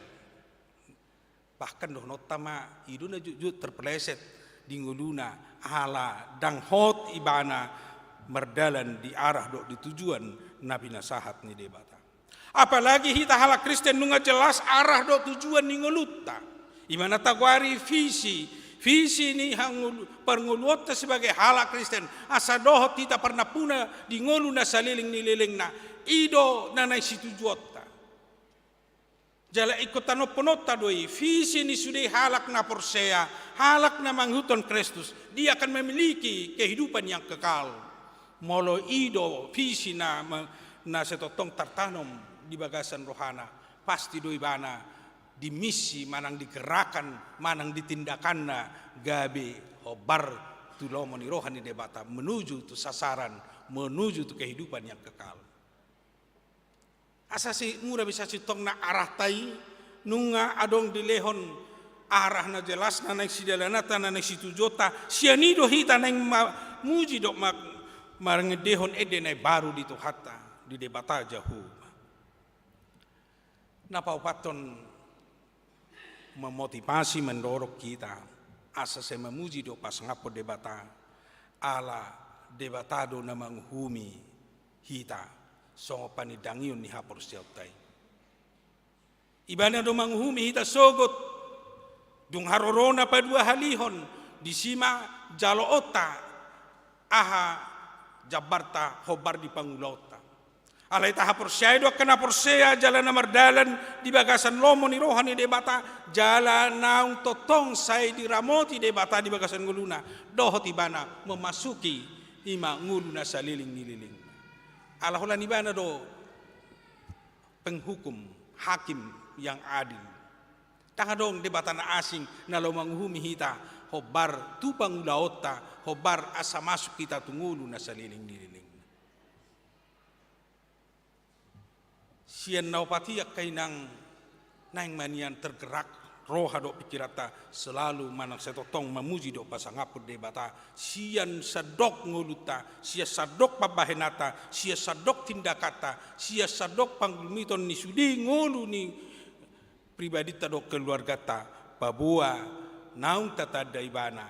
Bahkan dohononta ma, i do na jotjot terpeleset di ngoluna, ala ndang hot ibana mardalan di arah dohot di tujuan na pinasahat ni Debata. Apalagi hita halak Kristen nunga jelas arah dohot tujuan ni ngolunta. I ma na tagoari visi, Visi ni hangolu-, parngoluonta sebagai halak Kristen, asa dohot hita parnampuna di ngolu na saleleng ni lelengna, i do na naeng situjuonta. Jala ingkon tanompononta do i, visi ni sude halak na porsea, halak na mangihuthon Kristus, dia akan memiliki kehidupan yang kekal. Molo i do visi na, na sai tongtong tartanom di bagasan rohana, pasti do ibana dimisi manang digerakkan manang ditindakanna gabe hombar tu lomo ni roha ni Debata, menuju tu sasaran, menuju tu kehidupan yang kekal. Asa si mura bisa sintongna arahta i, nunga adong dilehon arah na jelas, na naeng sidalananta, na naeng situjuonta, sian i do hita naeng ma-, muji dohot ma-, mangendehon ende na imbaru di Tuhanta, di Debata Jahowa. Na paopathon, memotivasi, mendorong hita asa sai mamuji dohot pasangaphon Debata, ala Debata do na manguhumi hita songon panindangion ni haporseaonta i. Ibana do manguhumi hita sogot, dung harorona paduahalihon, disi ma jaloonta aha jambarta hombar di pangulaonta. Alai tahaporseai do angka na porsea jala na mardalan di bagasan lomo ni roha ni Debata, jala naung tongtong sai diramoti Debata di bagasan ngoluna, dohot ibana memasuki i ma ngolu na saleleng ni lelengna. Ala holan ibana do penghukum, hakim yang adil. Ndang adong debata na asing na laho manguhumi hita hombar tu pangulaonta, hombar asa masuk hita tu ngolu na saleleng ni lelengna. Sian na opat i, angka inang, naeng ma nian tergerak roha dohot pingkiranta selalu manang sai tongtong mamuji dohot pasangaphon Debata, sian sandok ngolunta, sian sandok pambahenanta, sian sandok tindakanta, sian sandok panggumiton ni sude ngolu ni pribadinta dohot keluarganta, paboa naung tatanda ibana,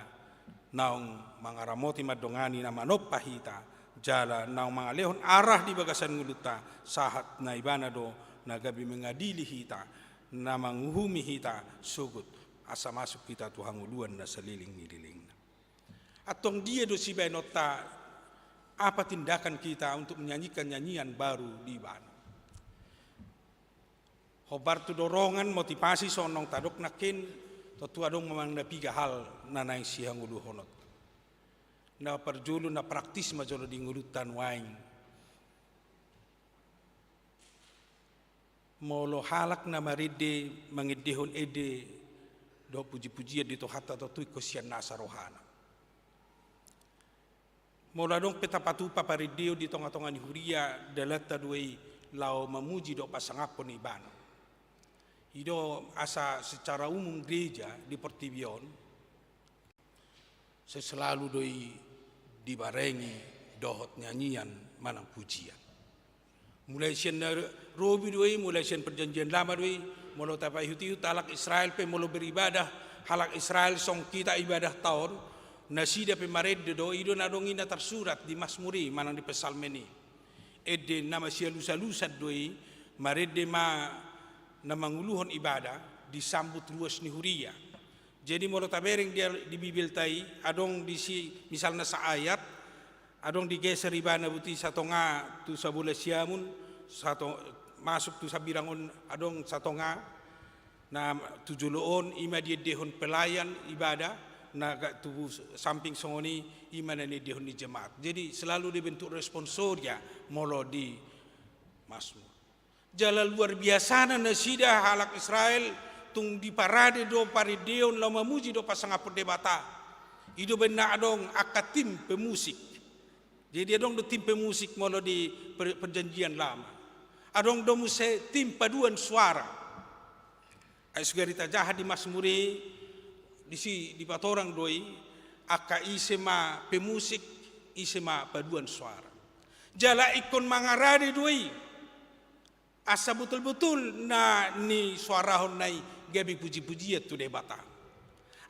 naung mangaramoti mandongani na manompa hita, jala naung mangalehon arah di bagasan ngolunta, sahat na ibana do na gabe mengadili hita, na manguhumi hita sogot asa masuk hita tu hangoluan na saleleng ni lelengna. Antong dia do sibaenonta, apa tindakan kita untuk menyanyikan nyanyian baru di ibana? Hombar tu dorongan, motivasi, songon tadok nangkin, tontu adong ma manang na piga hal na naeng sihangoluhononta. Na parjolo, na praktis ma jolo di ngolunta nuaeng. Molo halak na marende mangendehon ende dohot puji-pujian di Tuhanta, tontu ingkon sian nasa rohana. Molo adong pe tapatupa parendeon di tonga-tonga ni huria, dalanta do i laho mamuji dohot pasangaphon ibana. I do asa secara umum gereja di portibi on, sai selalu do i dibarengi dohot nyanyian manang pujian. Mulai sian na robi do i, mulai sian Perjanjian Lama do i, molo tapaihut-ihut halak Israel pe molo beribadah, halak Israel songon hita ibadahta on, nasida pe marende do, i do na adong i na tarsurat di Masmur i, manang di Psalmen i. Ende na masialus-alusan do i, marende ma na manguluhon ibadah, disambut ruas ni huria. Jadi molo tabereng di, di Bibelta i, adong disi misalna saayat, adong digeser ibana boti satonga tu sabola siamun, sato-, masuk tu sambirang on adong satonga, na tu jolo on i ma diendehon pelayan ibadah, na ga-, tu samping songon i, i ma na niendehon ni jemaat. Jadi selalu dibentuk responsoria molo di Masmur. Jala luar biasana nasida halak Israel, tung diparade do parendeon laho mamuji dohot pasangaphon Debata. I do baen na adong angka tim pemusik. Jadi adong do tim pemusik molo di per-, Perjanjian Lama. Adong do muse tim paduan suara. Ai sugari tajaha di Masmur i, disi dipatorang do i, angka ise ma pemusik, ise ma paduan suara. Jala ingkon mangarade do i. Asa betul-betul na nisoarahonna i gabe puji-pujian tu Debata.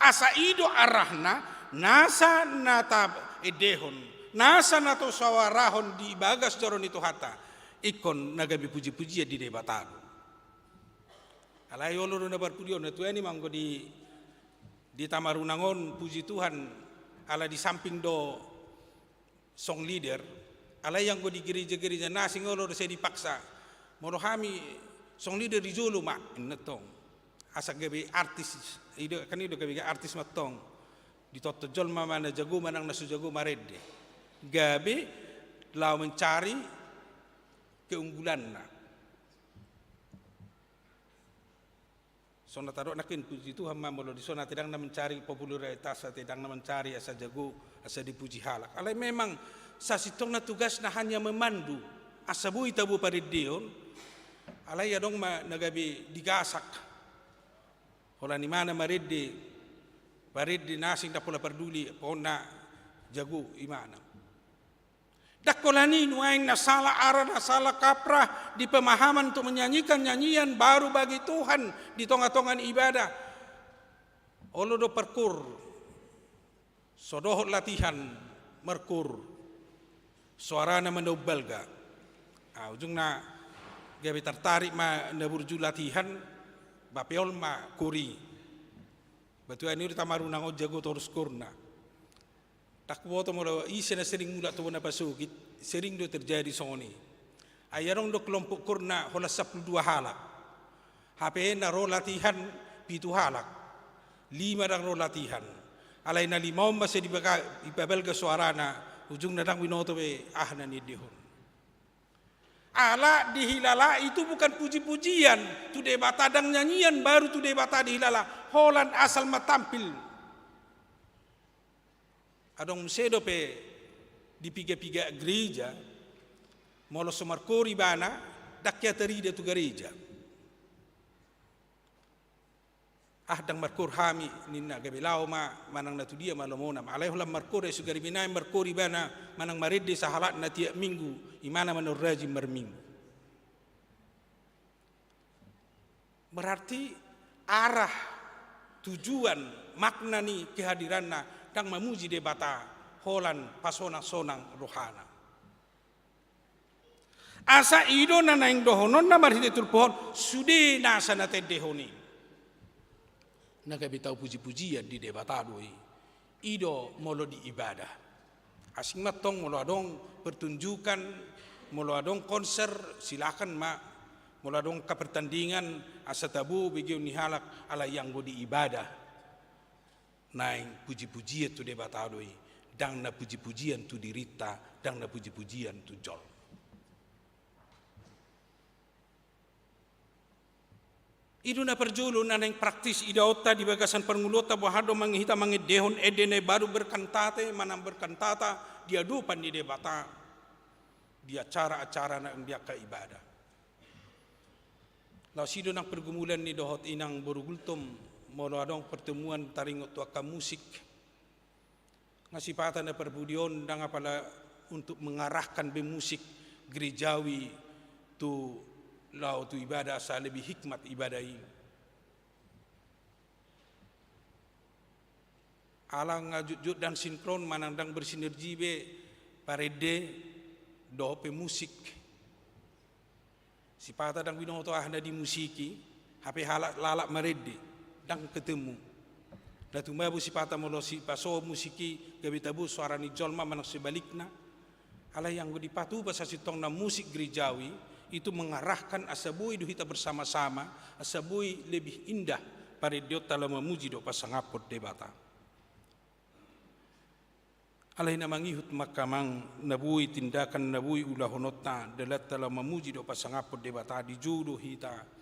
Asa i do arahna, nasa na taendehon, nasa na tasoarahon di bagas joro ni Tuhanta, ingkon na gabe puji-pujian di Debata do. Alai olo do na parpudi on, na tuani ma anggo di, Di Tamarunang on, puji Tuhan, ala di samping do song leader, alai anggo di gereja-gereja na asing olo do sai dipaksa. Molo hami song leader di jolo ma, inna tong. Asa gabe artis, i do, kan i do gabe artis ma tong. Ditonton jolma ma na jago manang na so jago marende. Gabe laho mencari keunggulanna. Songon na tadok nangkin, puji Tuhan ma, molo dison ate ndang na mencari popularitas, ate ndang na mencari asa jago, asa dipuji halak. Alai memang sasintongna tugasna hanya memandu, asa boi tabo parendeon. Alai adong ma na gabe digasak. Holan imana marende, parende na asing ndang pola parduli, pokokna jago imana. Ndang holan i nuaeng na salah arah, na salah kaprah di pemahaman untuk menyanyikan nyanyian baru bagi Tuhan di tonga-tonga ni ibadah. Olo do parkoor, so dohot latihan markoor, soarana ma na umbalga. Ah, ujungna gabe tartarik ma na burju latihan, bapeol ma koor i. Batu ani do Tamarunang on jago torus koorna. Ndang huboto molo ise na sering mulak tu bona pasogit, sering do terjadi songon i. Ai adong do kelompok koor na holan sampulu dua halak. Hape na ro latihan pitu halak. Lima ndang ro latihan. Alai na lima on ma sai dibaga-, dipabalga soarana, ujungna ndang binoto be aha na niendehon. Ala dihilala itu bukan puji-pujian tu Debata, ndang nyanyian baru tu Debata dihilala, holan asal ma tampil. Adong muse dope di piga-piga gereja, molo so markoor ibana, ndang hea tarida tu gareja. Ah, ndang markoor hami, ninna, gabe laho ma manang na tu dia ma lomona ma. Alai holan markoor, ai so gari binaen markoor ibana manang marende sahalakna tiap minggu, imana ma na rajin marminggu. Berarti arah, tujuan, makna ni kehadiranna ndang mamuji Debata, holan pasonang-sonang rohana. Asa i do na naeng dohononna marhite turpuk on, sude nasa na taendehon i. Na gabe tau puji-pujian di Debata do i. I do molo di ibadah. Asing ma tong molo adong pertunjukan, molo adong konser, silakan ma. Molo adong angka pertandingan, asa tabo begeon ni halak, alai anggo di ibadah. Naeng puji-pujian tu Debata do i, ndang na puji-pujian tu dirinta, ndang na puji-pujian tu jolma. I do na parjolo na naeng praktis idaonta di bagasan parngoluonta, boha do mange-, hita mangendehon ende na baru berkantate, manang berkantata di adopan ni Debata, di acara-acara na di angka ibadah. Laos i do nang pergumulan ni dohot inang boru Gultom, molo adong pertemuan taringot tu angka musik. Nga sipata na parpudi on ndang apala untuk mengarahkan be musik gerejawi tu laho tu ibadah asa lebih hikmat ibadah i. Ala nga jotjot ndang sinkron manang ndang bersinergi be parende dohot pe musik. Sipata ndang binoto aha na dimusiki, hape halak lalap marende, ndang ketemu. Na tumabo sipata molo sipasohot musik i gabe tabo soara ni jolma manang sebalikna. Alai anggo dipatupa sasintongna musik gerejawi, itu mengarahkan asa boi do hita bersama-sama, asa boi lebih indah parendeonta laho mamuji dohot pasangaphon Debata. Alai na mangihut ma angka amang, na boi tindakan na boi ulahononta, dalanta laho mamuji dohot pasangaphon Debata, di jolo hita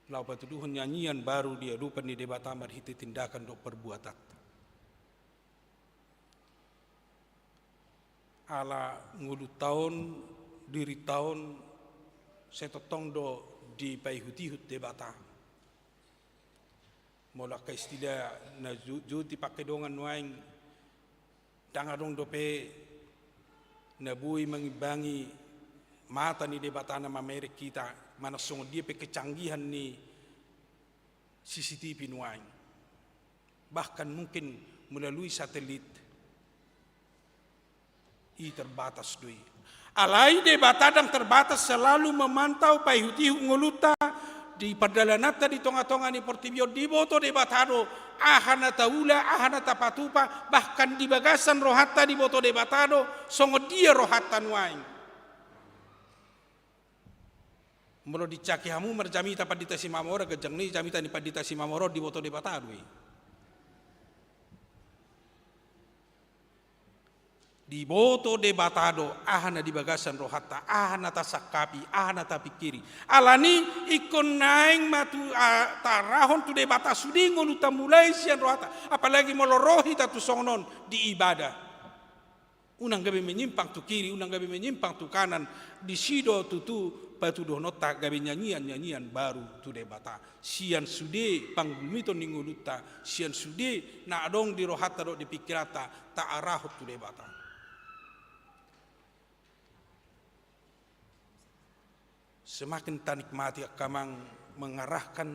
laho patuduhon nyanyian baru di adopan ni Debata marhite tindakan dohot perbuatanta. Ala ngolunta on, dirinta on, sai tongtong do dipaihut-ihut Debata. Molo angka istilah na ju-, jut dipangke dongan nuaeng, ndang adong dope na boi mangimbangi mata ni Debata na mamereng hita, manang songon dia pe kecanggihan ni C C T V nuaeng. Bahkan mungkin melalui satelit, i terbatas do i. Alai Debata ndang terbatas, selalu memantau, paihut-ihut ngolunta, di pardalananta di tongatonga ni portibi on, diboto Debata do aha na taula, aha na tapatupa, bahkan di bagasan rohanta diboto Debata do songon dia rohanta nuaeng. Molo dicaki hamu marjamita Pandita Simamora, ganjang ni jamita ni Pandita Simamora on diboto Debata do i. Diboto Debata do aha na di bagasan rohanta, aha na tasangkapi, aha na tapingkiri. Alani ingkon naeng ma tu, a, taarahon tu Debata sude ngolunta mulai sian rohanta, apalagi molo ro hita tu songon on di ibadah. Unang gabe menyimpang tu kiri, unang gabe menyimpang tu kanan, disi do tutu patuduhononta gabe nyanyian-nyanyian baru tu Debata. Sian sude panggumiton ni ngolunta, sian sude na adong di rohanta dohot di pingkiranta, taarahon tu Debata. Semakin tanikmati angka mang-, mengarahkan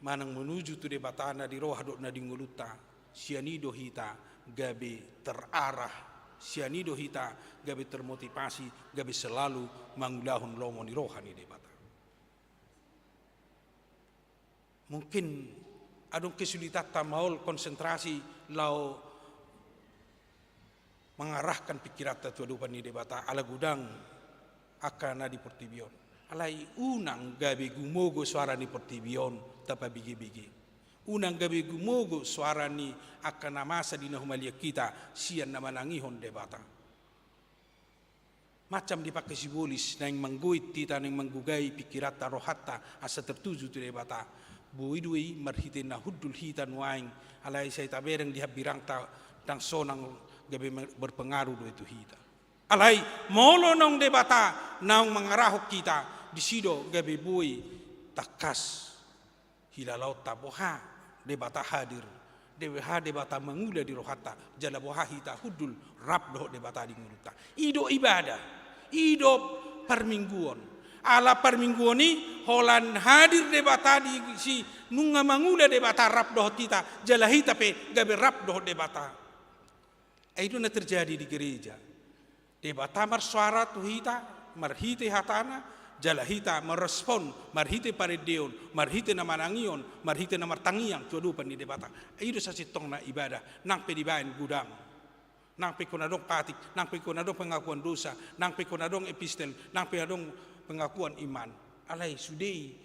manang menuju tu Debata na di roha dohot na di ngolunta, sian i do hita gabe terarah, sian i do hita gabe termotivasi, gabe selalu mangulahon lomo ni roha ni Debata. Mungkin adong kesulitanta maol konsentrasi laho mangarahkan pingkiranta tu adopan ni Debata, ala godang angka na di portibi on. Alai unang gabe gumogo soara ni portibi on tapabegebege. Unang gabe gumogo soara ni angka na masa di na humaliang hita sian na manangihon Debata. Macam dipangke sibolis, naeng manggoit hita, naeng manggogai pingkiranta, rohanta, asa tertuju tu Debata. Boi do i marhite na hundul hita nuaeng, alai sai tabereng di hambirangta, ndang sonang gabe mer-, berpengaruh do i tu hita. Alai molo naung Debata naung mangarahon hita, disi do gabe boi tangkas hilalaonta boha Debata hadir, boha Debata mangula di rohanta, jala boha hita hundul rap dohot Debata di ngolunta. I do ibadah, i do parmingguon. Ala parmingguon i holan hadir Debata disi, nunga mangula Debata rap dohot hita, jala hita pe gabe rap dohot Debata. Ai i do na terjadi di gereja. Debata marsoara tu hita marhite hatana, jala hita marespon marhite parendeon, marhite na manangihon, marhite na martangiang tu adopan ni Debata. I do sasintongna ibadah, nang pe dibaen godang. Nang pe ingkon adong patik, nang pe ingkon adong pengakuan dosa, nang pe ingkon adong epistel, nang pe adong pengakuan iman. Alai sude i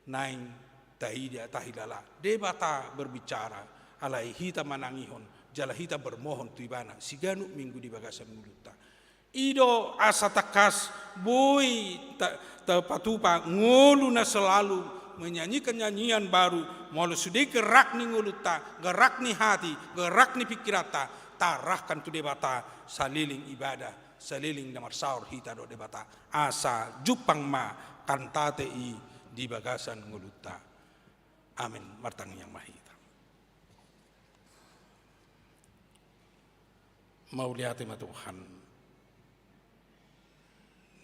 naeng taida, tahilala. Debata berbicara, alai hita manangihon, jala hita bermohon tu Ibana siganup minggu di bagasan ngolunta. I do asa tangkas boi ta-, tapatupa ngolu na selalu menyanyikan nyanyian baru, molo sude gerak ni ngolunta, gerak ni hati, gerak ni pingkiranta, taarahkan tu Debata, saleleng ibadah, saleleng na marsaor hita dohot Debata. Asa jumpang ma kantate i di bagasan ngolunta. Amen. Martangiang ma hita. Mauliate ma Tuhan,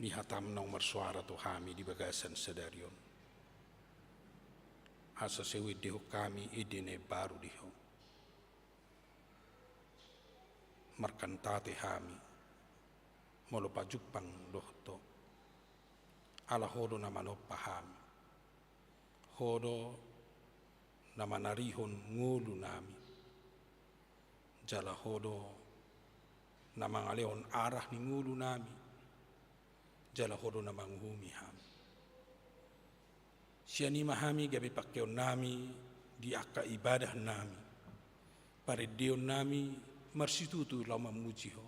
di hataM naung marsoara tu hami di bagasan sadari on. Asa sai huendehon hami ende na imbaru di Ho. Markantate hami, molo pajumpang dohot Ho. Ala Ho do na manompa hami. Ho do na manarihon ngolunami. Jala Ho do na mangalehon arah ni ngolunami. Jala Ho do na manguhumi hami. Sian i ma hami gabe pangkeonnami di angka ibadahnami, parendeonnami marsitutu laho mamuji Ho.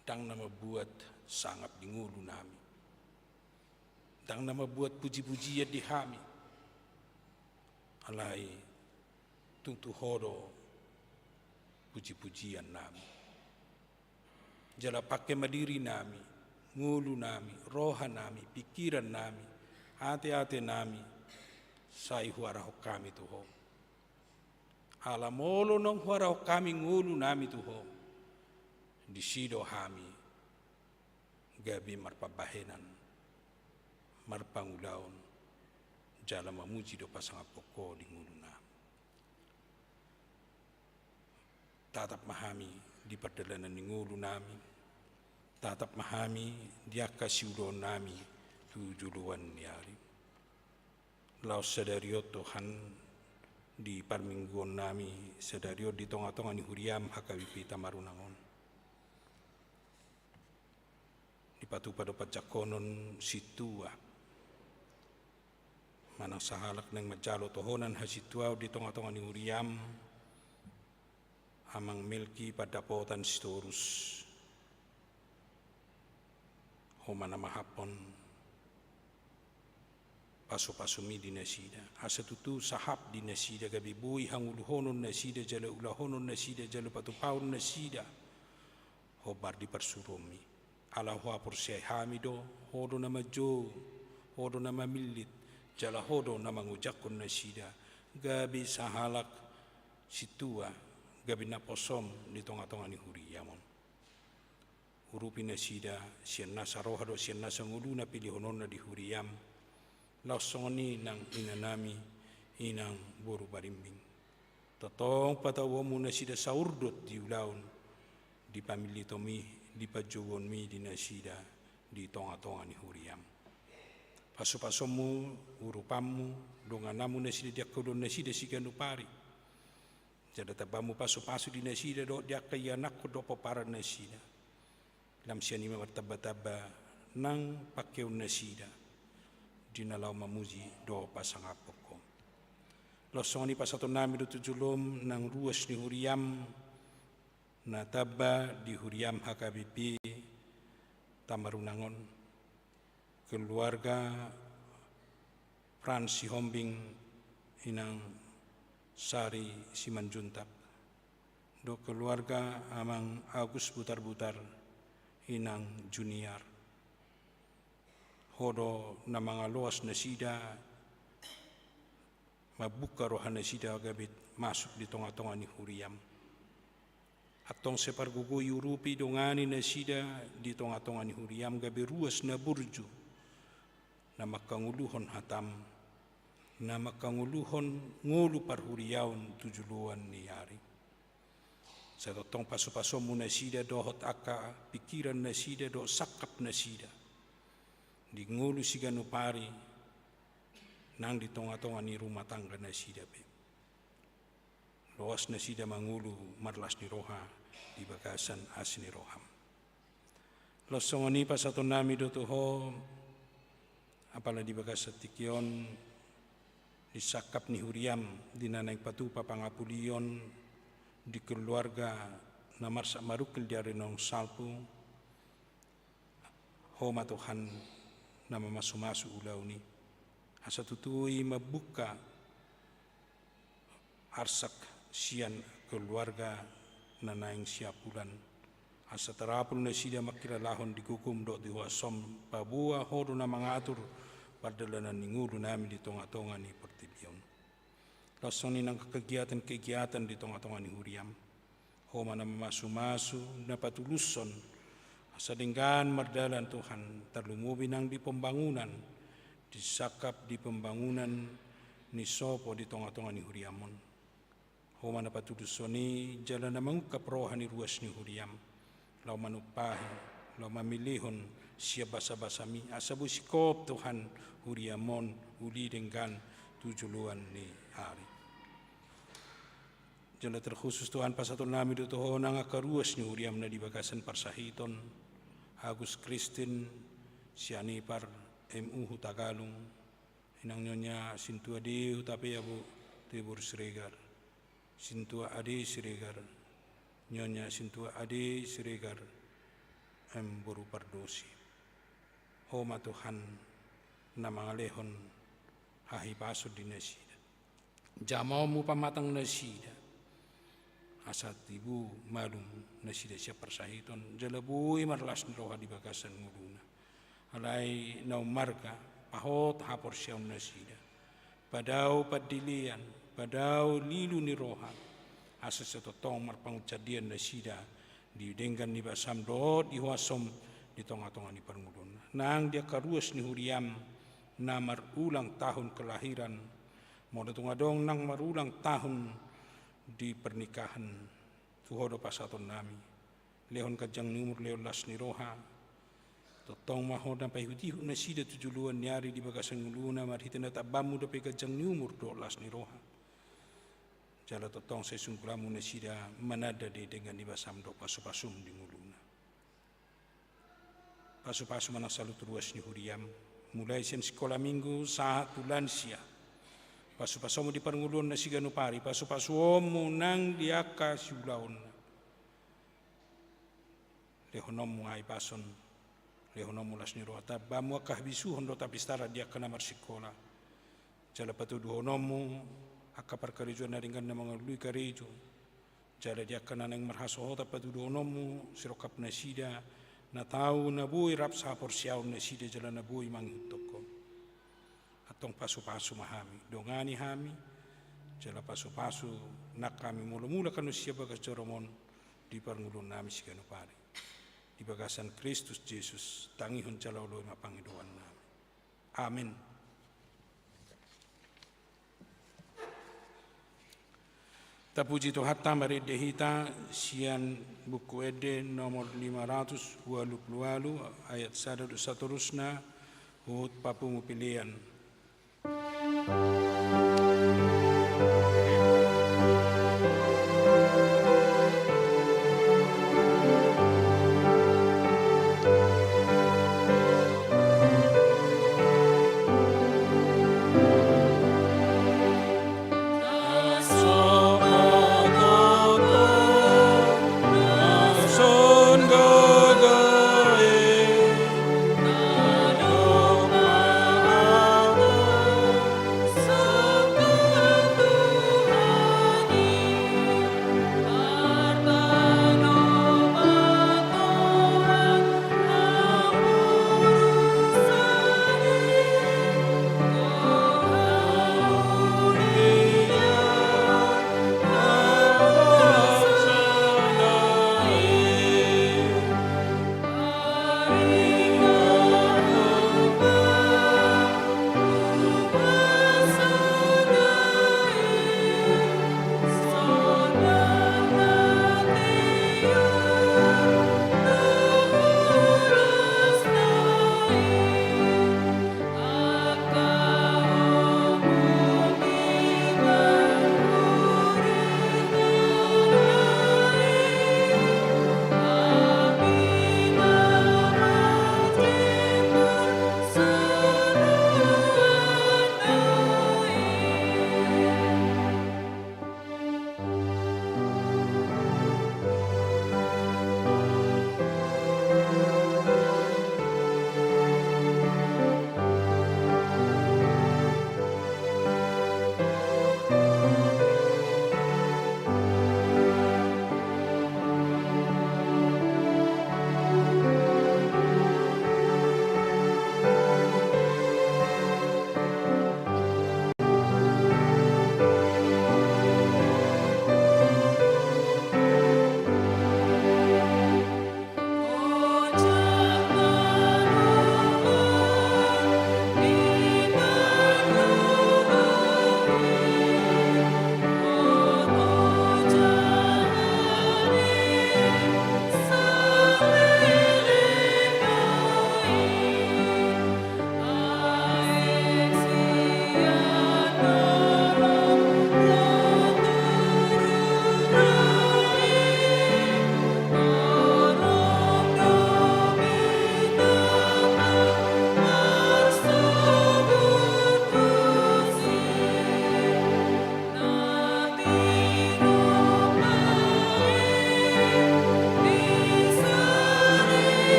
Ndang na mambuat sangap di ngolunami. Ndang na mambuat pujipujian di hami. Alai tung tu Ho do pujipujiannami. Jala pangke ma dirinami, ngolunami, rohanami, pingkirannami, ateatenami, sai huarahon hami tu Ho. Ala molo naung huarahon hami ngolunami tu Ho, disi do hami gabe marpambahenan, marpangulaon, jala mamuji dohot pasangaphon Ho di ngolunami. Tatap ma hami di pardalanan ni ngolunami, tatap ma hami di angka siulaonnami tu joloan ni ari. Laos sadari on Tuhan, di parmingguon nami sadari on di tonga-tonga ni huriam H K B P Tamarunang on, dipatupa do panjangkonon sintua manang sahalak naeng manjalo tohonan hasintuaon di tonga-tonga ni huriam, Amang Melki Pandapotan Sitorus. Ho ma na mahaphon pasu-pasumi di nasida, asa tutu sahap di nasida gabe boi hangoluhonon nasida jala ulahonon nasida jala patupaon nasida hombar di parsuruonmi. Ala huhaporseai hami do, ho do na manjou, ho do na mamillit, jala ho do na mangojakhon nasida gabe sahalak sintua, gabe naposom di tonga-tonga ni huriam on. Urupi nasida sian nasa roha dohot sian nasa ngolu na pilihononna di huriam, laos songon i nang inanami, inang boru parimbing. Tongtong patauonmu nasida saurdot di ulaon, di pamillitonmi, di panjouonmi di nasida di tonga-tonga ni huriam. Pasu-pasonmu, urupanmu, dongananmu nasida di angka ulaon nasida siganup ari. Jala tambahonmu pasu-pasu di nasida dohot di angka ianakhon dohot pomparan nasida. Lam sian i ma martamba-tamba nang pangkeon nasida di na laho mamuji dohot pasangaphon Ho. Laos songon i pasahatonnami do tu jolom nang ruas ni huriam na tamba di huriam H K B P Tamarunang on, keluarga Frans Sihombing, inang Sari Simanjuntak, dohot keluarga Amang Agus Butarbutar, inang Juniar. Ho do na mangaloas nasida, mambuka roha nasida gabe masuk di tonga-tonga ni huriam. Antong sai pargogoi urupi dongani nasida di tonga-tonga ni huriam gabe ruas na burju, na manghangoluhon hatam, na manghangoluhon ngolu parhuriaon tu joloan ni ari. Sai tongtong pasu-pasonmu nasida dohot angka pingkiran nasida dohot sangkap nasida di ngolu siganup ari nang di tonga-tonga ni rumah tangga nasida pe. Loas nasida mangolu marlas ni roha di bagasan asi ni roham. Laos songon i pasahatonnami do tu Ho, apala di bagasan tingki on, di sangkap ni huriam di na naeng patupa pangapulion di keluarga na marsak marungkil di ari naung salpu. Ho ma Tuhan na mamasu-masu ulaon i, asa tutu i mambuka arsak sian keluarga na naeng siapulan, asa tarapul nasida mangkilalahon di gogom dohot di huasom, paboa Ho do na mangatur pardalanan ni ngolunami di tonga-tonga ni portibi on. Laos songon i nang kegiatan-kegiatan di tonga-tonga ni huriam, Ho ma na mamasu-masu, na patulushon, asa denggan mardalan Tuhan, tarlumobi nang di pembangunan, di sangkap di pembangunan ni sopo di tonga-tonga ni huriam on. Ho ma na patulushon i jala na mangungkap roha ni ruas ni huriam, laho manumpahi, laho mamilihon sian basa-basami, asa boi singkop Tuhan huriam on uli denggan tu joloan ni ari. Jala terkhusus Tuhan pasahatonnami do tu Ho nang angka ruas ni huriam na di bagasan parsahiton, Agus Kristin Sianipar, M U Hutagalung, inang Nyonya Sintua D Hutapea, boru Siregar, Sintua Ade Siregar, Nyonya Sintua Ade Siregar, M boru Pardosi. Ho ma Tuhan na mangalehon hahipason di nasida. Jamaonmu pamatang nasida, asa tibu malum nasida sian parsahiton, jala boi marlas ni roha di bagasan ngoluna. Alai na ummarga, pahot haporseaon nasida, padao pandelean, padao lilu ni roha, asa sai tongtong marpangunsandian nasida di denggan ni basam dohot di huasom di tonga-tonga ni parngoluonna. Nang di angka ruas ni huriam na marulang tahun kelahiran, molo tung adong nang marulang tahun di pernikahan, tu Ho do pasahatonnami. Lehon ganjang ni umur, lehon las ni roha, Tongtong ma Ho na paihutihut nasida tu joloan ni ari di bagasan ngoluna marhite na tambanmu dope ganjang ni umur dohot las ni roha. Jala tongtong sai sungkulanmu nasida mananda di denggan ni basam dohot pasupasum di ngoluna. Pasupasu ma nang saluhut ruas ni huriam, mulai sian sikola minggu sahat tu lansia. Pasupasuonmu di parngoluonna siganup ari, pasupasuonmu nang di angka siulaonna. Lehononmu hahipason, lehononmu las ni roha, tambanmu angka habisuhon dohot hapistaran di angka na marsikola. Jala patuduhononmu angka parkarejoan na denggan na mangalului karejo. Jala di angka na naeng marhasohotan patuduhononmu sirongkap nasida, na tau na boi rap sahaporseaon nasida jala na boi mangihuthon Ho. Antong pasupasu ma hami, dongani hami, jala pasupasu nang hami molo mulak hamu sian bagas joro-Mu on di parngoluonnami siganup ari. Di bagasan Kristus Jesus, tangihon jala oloi ma pangidoannami. Amen. Tapuji Tuhanta, marende hita sian Buku Ende nomor lima ratus ualu pulu ualu, ayat sada dohot satorusna, huhut papungu pelean.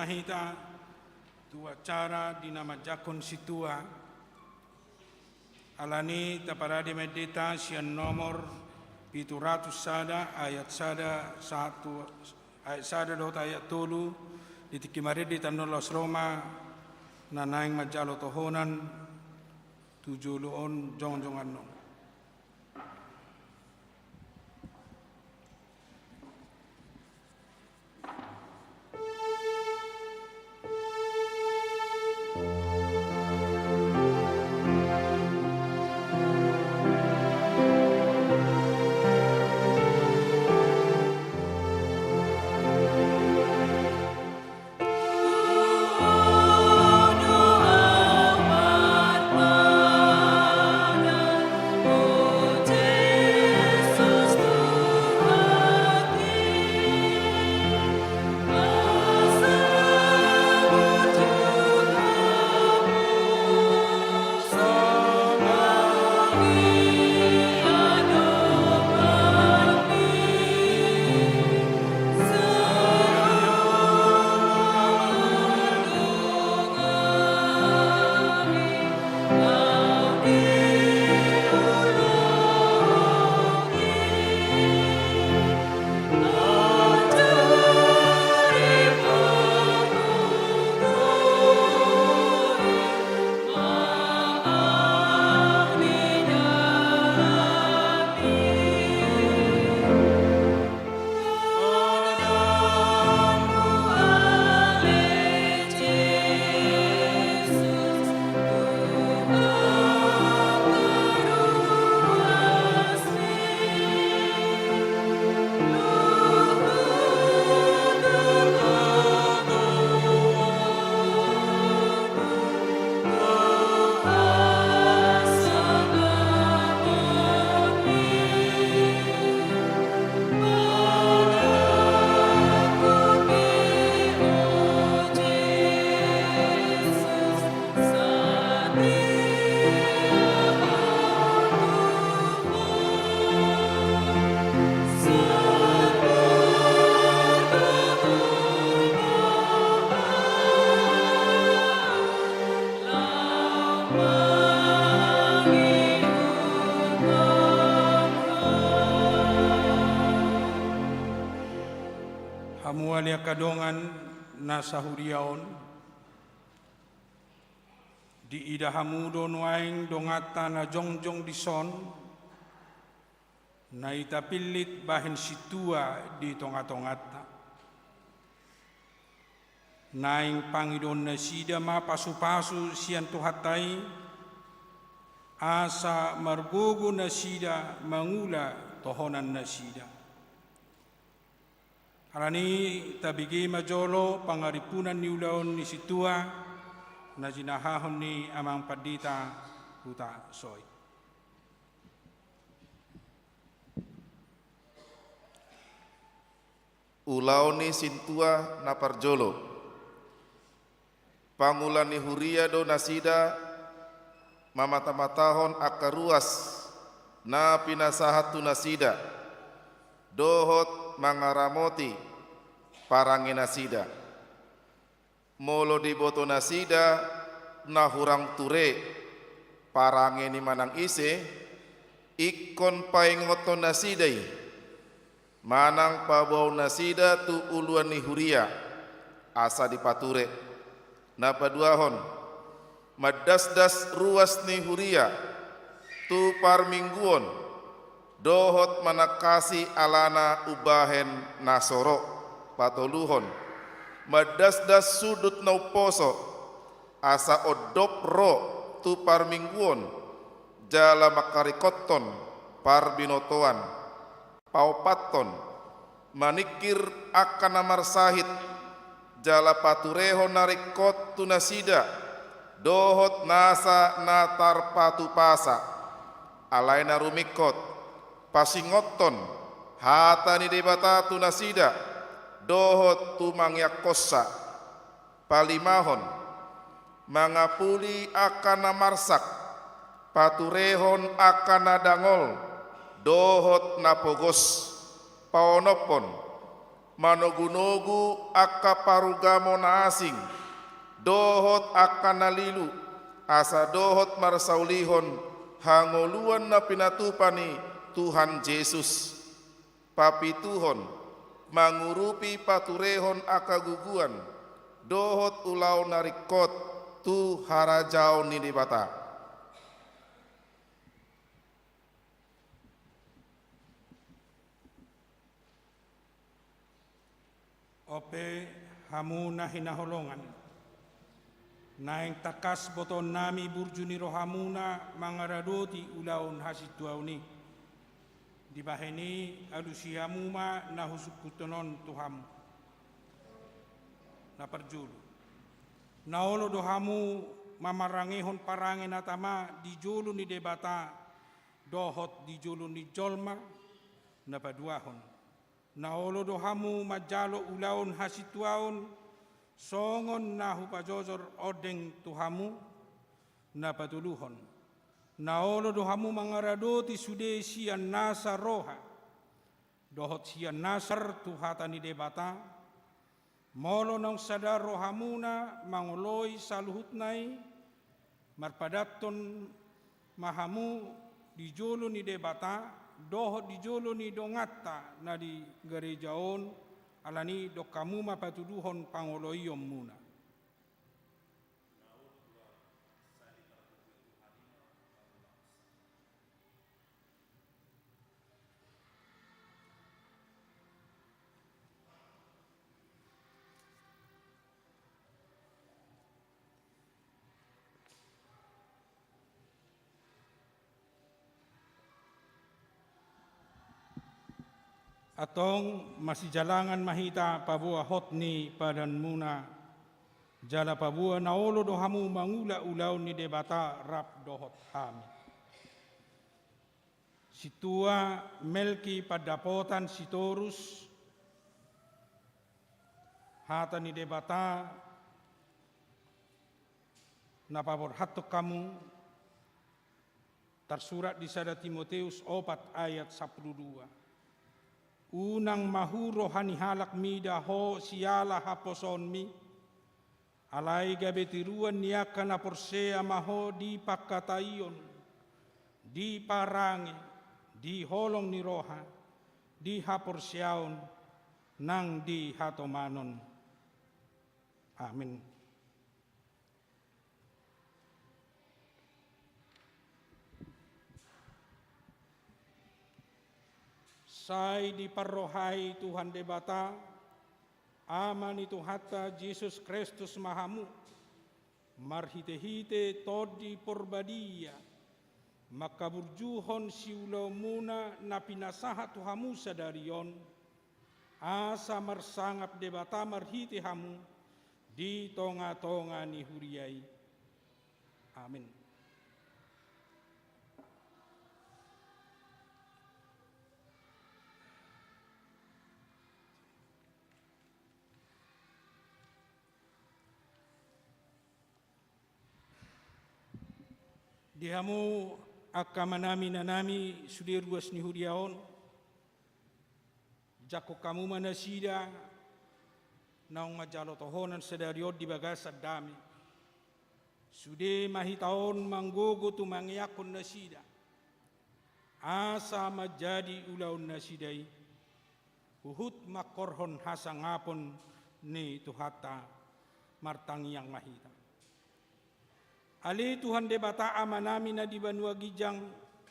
hita tu acara di na manjangkon sintua. Alani i taparade ma endenta sian nomor pitu ratus sada ayat sada sahat tu ayat sada dohot ayat tolu di tingki marende tano laos ro ma na naeng manjalo tohonan tu jolo on jongjong annon. Hamu ale angka dongan na sahuria on, diida hamu do nuaeng donganta na jongjong dison, na i tapillit bahen sintua di tongatonganta. Naeng pangidoon nasida ma pasupasu sian Tuhanta i, asa margogo nasida mangula tohonan nasida. Alani i tabege ma jolo pangarimpunan ni ulaon ni sintua na jinahahon ni amang pandita Hutasoit. Ulaon ni sintua na parjolo. Pangula ni huria do nasida mamatamatahon angka ruas na pinasahat tu nasida dohot mangaramoti parange nasida. Molo diboto nasida na hurang ture parange ni manang ise, ingkon paingothon nasida i manang paboaon nasida tu uluan ni huria asa dipature. Na paduahon, mandasdas ruas ni huria tu parmingguon dohot manangkasi alana umbahen na so ro. Patoluhon, mandasdas sundut na umposo asa ondop ro tu parmingguon jala mangkaringkothon parbinotoan. Paopathon, maningkir angka na marsahit jala paturehon na ringkot tu nasida dohot nasa na tarpatupasa. Alai na rumingkot, pasingothon hata ni Debata tu nasida dohot tu mangiangkonsa. Palimahon, mangapuli angka na marsak, paturehon angka na dangol dohot na pogos. Paonomhon, Manogunogu angka parugamo na asing dohot angka na lilu, asa dohot marsaulihon hangoluan na pinatupa ni Tuhan Jesus. Papituhon, mangurupi paturehon angka guguan dohot ulaon na ringkot tu harajaon ni Debata. On pe, hamu na hinaholongan, naeng tangkas botoonnami burju ni rohamuna mangaradoti ulaon hasintuaon i. Dibahen i, alusi hamu ma na husungkunhon on tu hamu. Na parjolo, na olo do hamu mamarangehon parange na tama di jolo ni Debata dohot di jolo ni jolma? Na paduahon, na olo do hamu manjalo ulaon hasintuaon songon na hupajojor ondeng tu hamu? Na patoluhon, na olo do hamu mangaradoti sude sian nasa roha dohot sian nasa tu hata ni Debata? Molo naung sada rohamuna mangoloi saluhutna i, marpadathon ma hamu di jolo ni Debata dohot di jolo ni donganta na di gareja on, alani i dok hamu ma patuduhon pangoloionmuna. Antong masijalangan ma hita paboa hot ni padanmuna, jala paboa na olo do hamu mangula ulaon ni Debata rap dohot hami. Sintua Melki Pandapotan Sitorus, hata ni Debata na paborhathon hamu, tarsurat di sada Timoteus opat ayat sampulu dua. Unang mahu roha ni halak mida ho siala haposoonmi, alai gabe tiruan ni angka na porsea ma ho di pangkataion, di parange, di holong ni roha, di haporseaon, nang di hatomanon. Amin. Sai diparrohai Tuhan Debata, Ama ni Tuhanta Jesus Kristus ma hamu, marhitehite Tondi Porbadia, mangkaburjuhon siulaonmuna na pinasahat tu hamu sadari on, asa marsangap Debata marhite hamu di tongatonga ni huria i. Amin. Di hamu angka amanami, inanami, sude ruas ni huria on, jangkon hamu ma nasida naung manjalo tohonan sadari on di bagasan dame. Sude ma hita on manggogo tumangiangkon nasida, asa manjadi ulaon nasida i huhut mangkorhon hasangapon ni Tuhanta. Martangiang ma hita. Ale Tuhan Debata Amanami na di banua ginjang,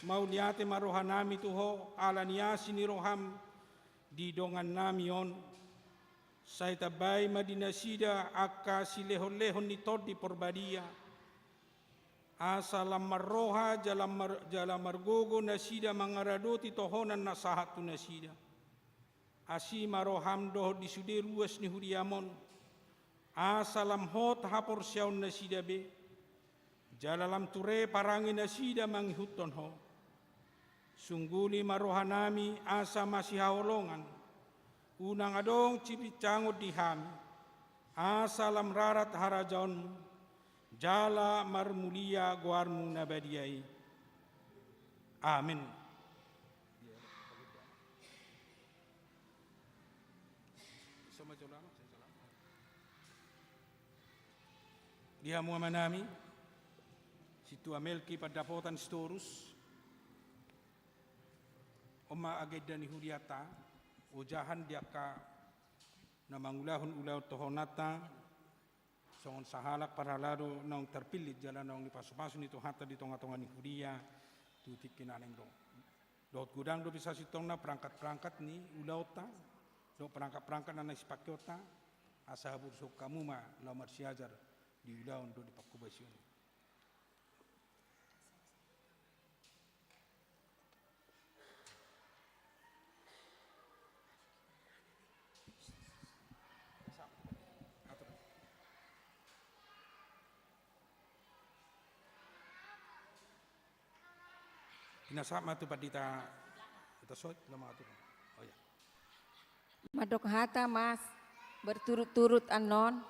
mauliate ma rohanami tu Ho ala ni asi ni roham di dongannami on. Sai tambai ma di nasida angka silehonlehon ni Tondi Porbadia, asa lam marroha jala mar-, jala margogo nasida mangaradoti tohonan na sahat tu nasida. Asi ma roham dohot di sude ruas ni huriam on, asa lam hot haporseaon nasida be, jala lam ture parange nasida mangihuthon Ho. Sungguli ma rohanami asa masihaholongan, unang adong sipinsangon di hami, asa lam rarat harajaonmu, jala marmulia goarmu na badia i. Amin. Di adat pagodaan. Di hamu amanami, Sintua Melki Pandapotan Sitorus, on ma agenda ni huriata, ojahan di angka na mangulahon ulaon tohonanta, songon sahalak parhalado naung tarpillit jala naung dipasupasu ni Tuhanta di tongatonga ni huria tu tingki na naeng ro. Dohot godang dope sasintongna perangkat-perangkat ni ulaonta, dohot perangkat-perangkat na naeng sipakeonta, asa haburushon hamu ma laho marsiajar di ulaon dohot di pangkobasion. Ina, sahat ma tu pandita, pandita Soit, laho mangatur. Oh ya. Mandok hata ma berturut-turut annon,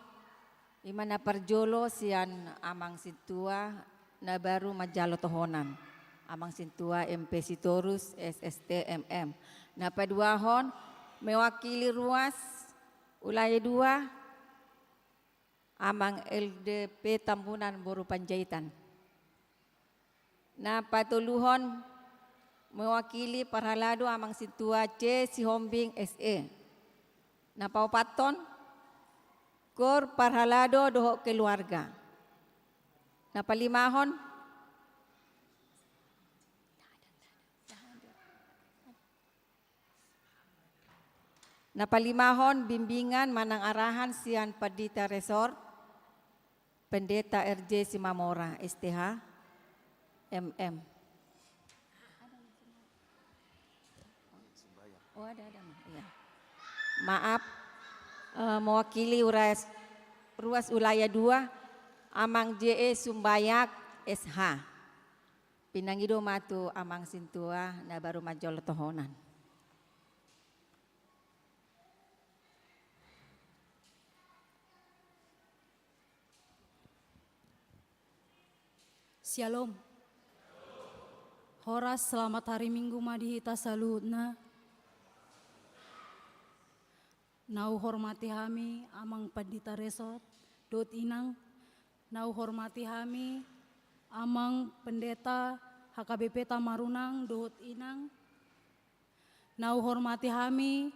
i ma na parjolo sian Amang Sintua na baru manjalo tohonan, Amang Sintua M P Sitorus, S S T, M M. Na paduahon, mewakili ruas wilayah dua, Amang L D P Tambunan boru Panjaitan. Na patoluhon, mewakili parhalado, Amang Sintua C Sihombing, S E. Na paopathon, kor parhalado dohot keluarga. Na palimahon, na palimahon, bimbingan manang arahan sian Pandita Resort, Pendeta R J Simamora, S T H, M M. Oh, ada, ada, Ma. Iya. Maaf, eh, mewakili uras-, ruas wilayah dua, Amang J E Sumbayak, S H. Pinangido ma tu Amang Sintua na baru manjalo tohonan. Syalom. Horas, selamat hari Minggu ma di hita saluhutna. Na huhormati hami Amang Pandita Resort dohot Inang. Na huhormati hami Amang Pendeta H K B P Tamarunang dohot Inang. Na huhormati hami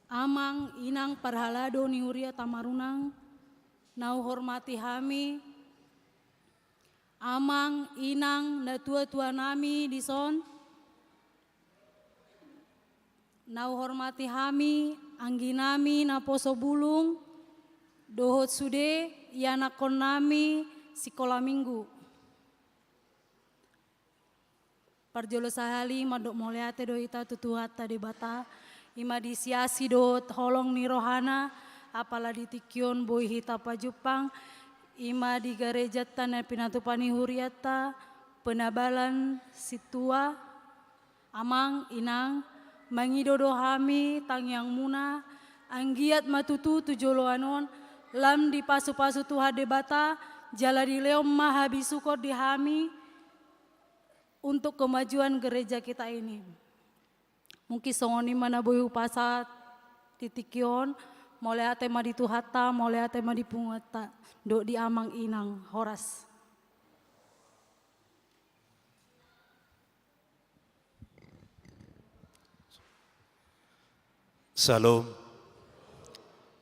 Amang Inang parhalado ni huria Tamarunang. Na huhormati hami Amang Inang natuatua nami dison. Na huhormati hami anggi nami naposo bulung dohot sude ianakhon nami sikola minggu. Parjolo sahali mandok mauliate do hita tu Tuhanta Debata, i ma di siasi dohot holong ni rohana, apala di tingki on boi hita pajumpang, i ma di garejanta na pinatupa ni hurianta, Penabalan Sintua. Amang, Inang, mangido do hami tangiangmuna, anggiat ma tutu tu joloan on, lam dipasupasu Tuhan Debata, jala dilehon ma habisuhon di hami, untuk kemajuan gereja kita ini. Mungkin songon i ma na boi hupasahat di tingki on, mauliate ma di Tuhanta, mauliate ma di punguanta, dohot di Amang Inang, horas. Syalom.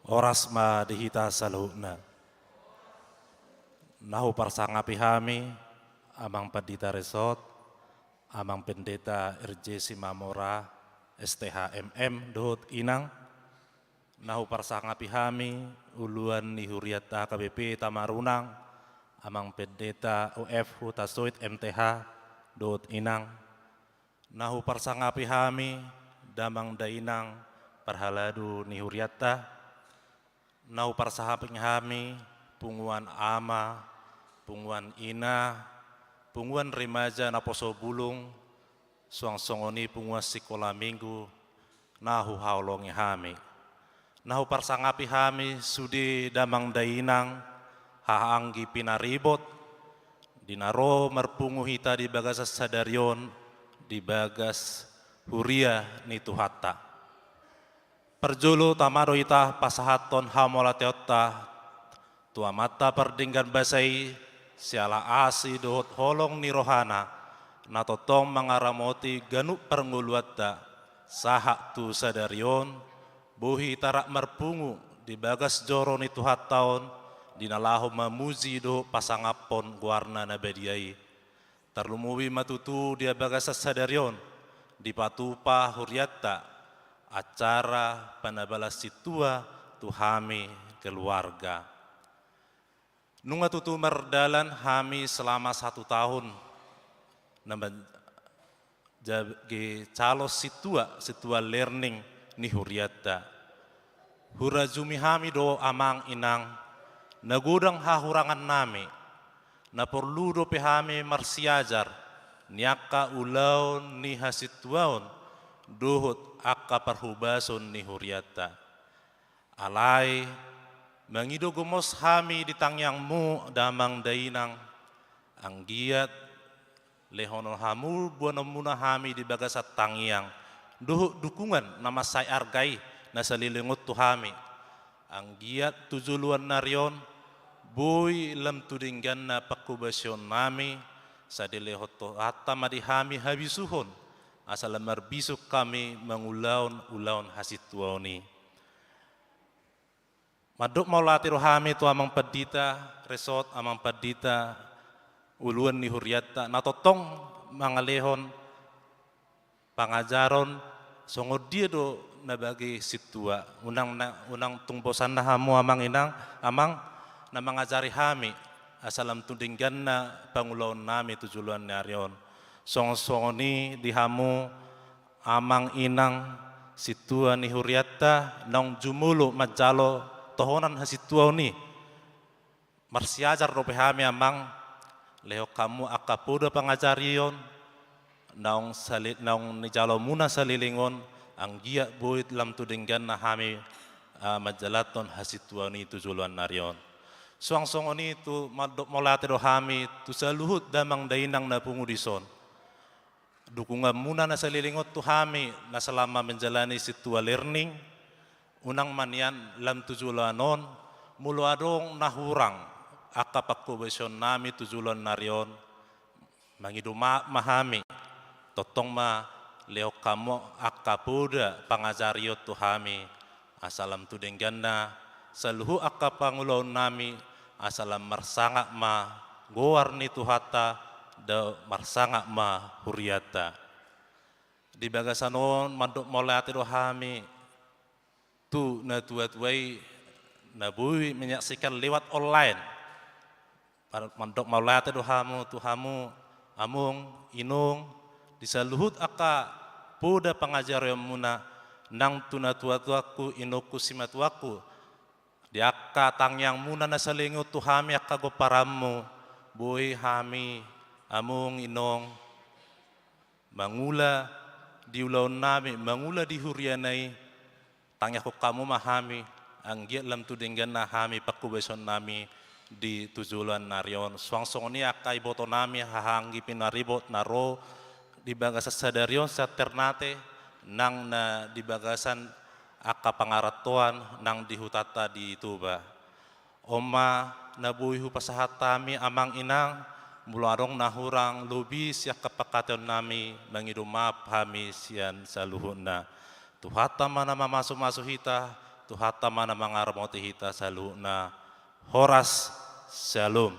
Horas ma di hita saluhutna. Na huparsangapi hami, Amang Pandita Resort, Amang Pendeta R J Simamora, S T H M M, dohot Inang. Na huparsangapi hami, uluan ni hurianta H K B P Tamarunang, Amang Pendeta O F Hutasoit M T H, dohot Inang. Na huparsangapi hami, damang dainang parhalado ni hurianta. Na huparsangapi hami, punguan ama, punguan ina, punguan remaja naposo bulung, suang songon i punguan sikola minggu, na huhaholongi hami. Na huparsangapi hami sude damang dainang, hahaanggi pinaribot, di na ro marpungu hita di bagasan sadari on, di bagas huria ni Tuhanta. Parjolo tama do hita pasahathon hamauliateonta tu Amanta pardenggan basa i, siala asi dohot holong ni rohana, na tongtong mangaramoti ganup parngoluanta, sahat tu sadari on, boi hita rap marpungu di bagas joro ni Tuhanta on, di na laho mamuji dohot pasangaphon goarna na badia i. Tarlumobi ma tutu di bagasan sadari on, dipatupa hurianta acara panabalan sintua tu hami keluarga. Nunga tutu mardalan hami selama satu tahun, na man-, jagi calo sintua, sintua learning ni hurianta. Hurajumi hami do amang inang, na godang hahurangannami, na porlu dope hami marsiajar, ni angka ulaon ni hasintuaon, dohot angka parhobason ni hurianta. Alai, mangido gomos hami di tangiangmu damang dainang, anggiat, lehonon hamu boanonmuna hami di bagasan tangiang, dohot dukungan na mansai arga i na saleleng on tu hami. Anggiat tu joloan ni ari on, boi lam tu dengganna pangkobasionnami, sai dilehon Tuhanta ma di hami habisuhon, asa lam marbisuk hami mangulahon ulaon hasintuaon i. Mandok mauliate do hami tu amang pandita, resort amang pandita, uluan ni hurianta, na tongtong mangalehon pangajaron songon dia do na bagi sintua. Unang na, unang tung bosan na hamu amang inang, amang na mangajari hami, asa lam tu dengganna pangulaonnami tu joloan ni ari on. Songon-songon i di hamu amang inang sintua ni hurianta naung jumolo manjalo tohonan hasintuaon i. Marsiajar dope hami amang, lehon hamu angka poda pangajarion, naung sale-, naung nijalomuna saleleng on, anggiat boi lam tu dengganna hami, ah, manjalanhon hasintuaon i tu joloan ni ari on. Suang songon i tu mandok mauliate do hami, tu saluhut damang dainang na pungu dison. Dukunganmuna na saleleng on tu hami, na selama menjalani sintua learning, unang ma nian lam tu joloan on, molo adong na hurang, angka pangkobasionnami tu joloan ni ari on, mangido maaf ma hami, tongtong ma lehon hamu angka poda pangajarion tu hami, asa lam tu dengganna, saluhut angka pangulaonnami, asa lam marsangap ma goar ni Tuhanta, dohot marsangap ma hurianta. Di bagasan on mandok mauliate do hami, tu natua-tua i na boi menyaksikan lewat online. Mandok mauliate do hamu, tu hamu, among, inong, di saluhut angka poda pangajarionmuna, nang tu natua-tuangku, inongku, simatuangku, di angka tangiangmuna na saleleng on tu hami angka gomparanmu, boi hami, among, inong, mangula di ulaonnami, mangula di huriana i, tangiangkon hamu ma hami, anggiat lam tu dengganna hami pangkobasionnami di tu joloan ni ari on. Suang songon i angka ibotonami, haha anggi pinaribot na ro di bagasan sadari on sian Ternate, nang na di bagasan angka pangarantoan nang di hutanta di Toba. On ma na boi hupasahat hami amang inang, molo adong na hurang lobi sian angka pangkataionami, mangido maaf hami sian saluhutna. Tuhanta ma na mamasu-masu hita, Tuhanta ma na mangaramoti hita saluhutna. Horas, Syalom.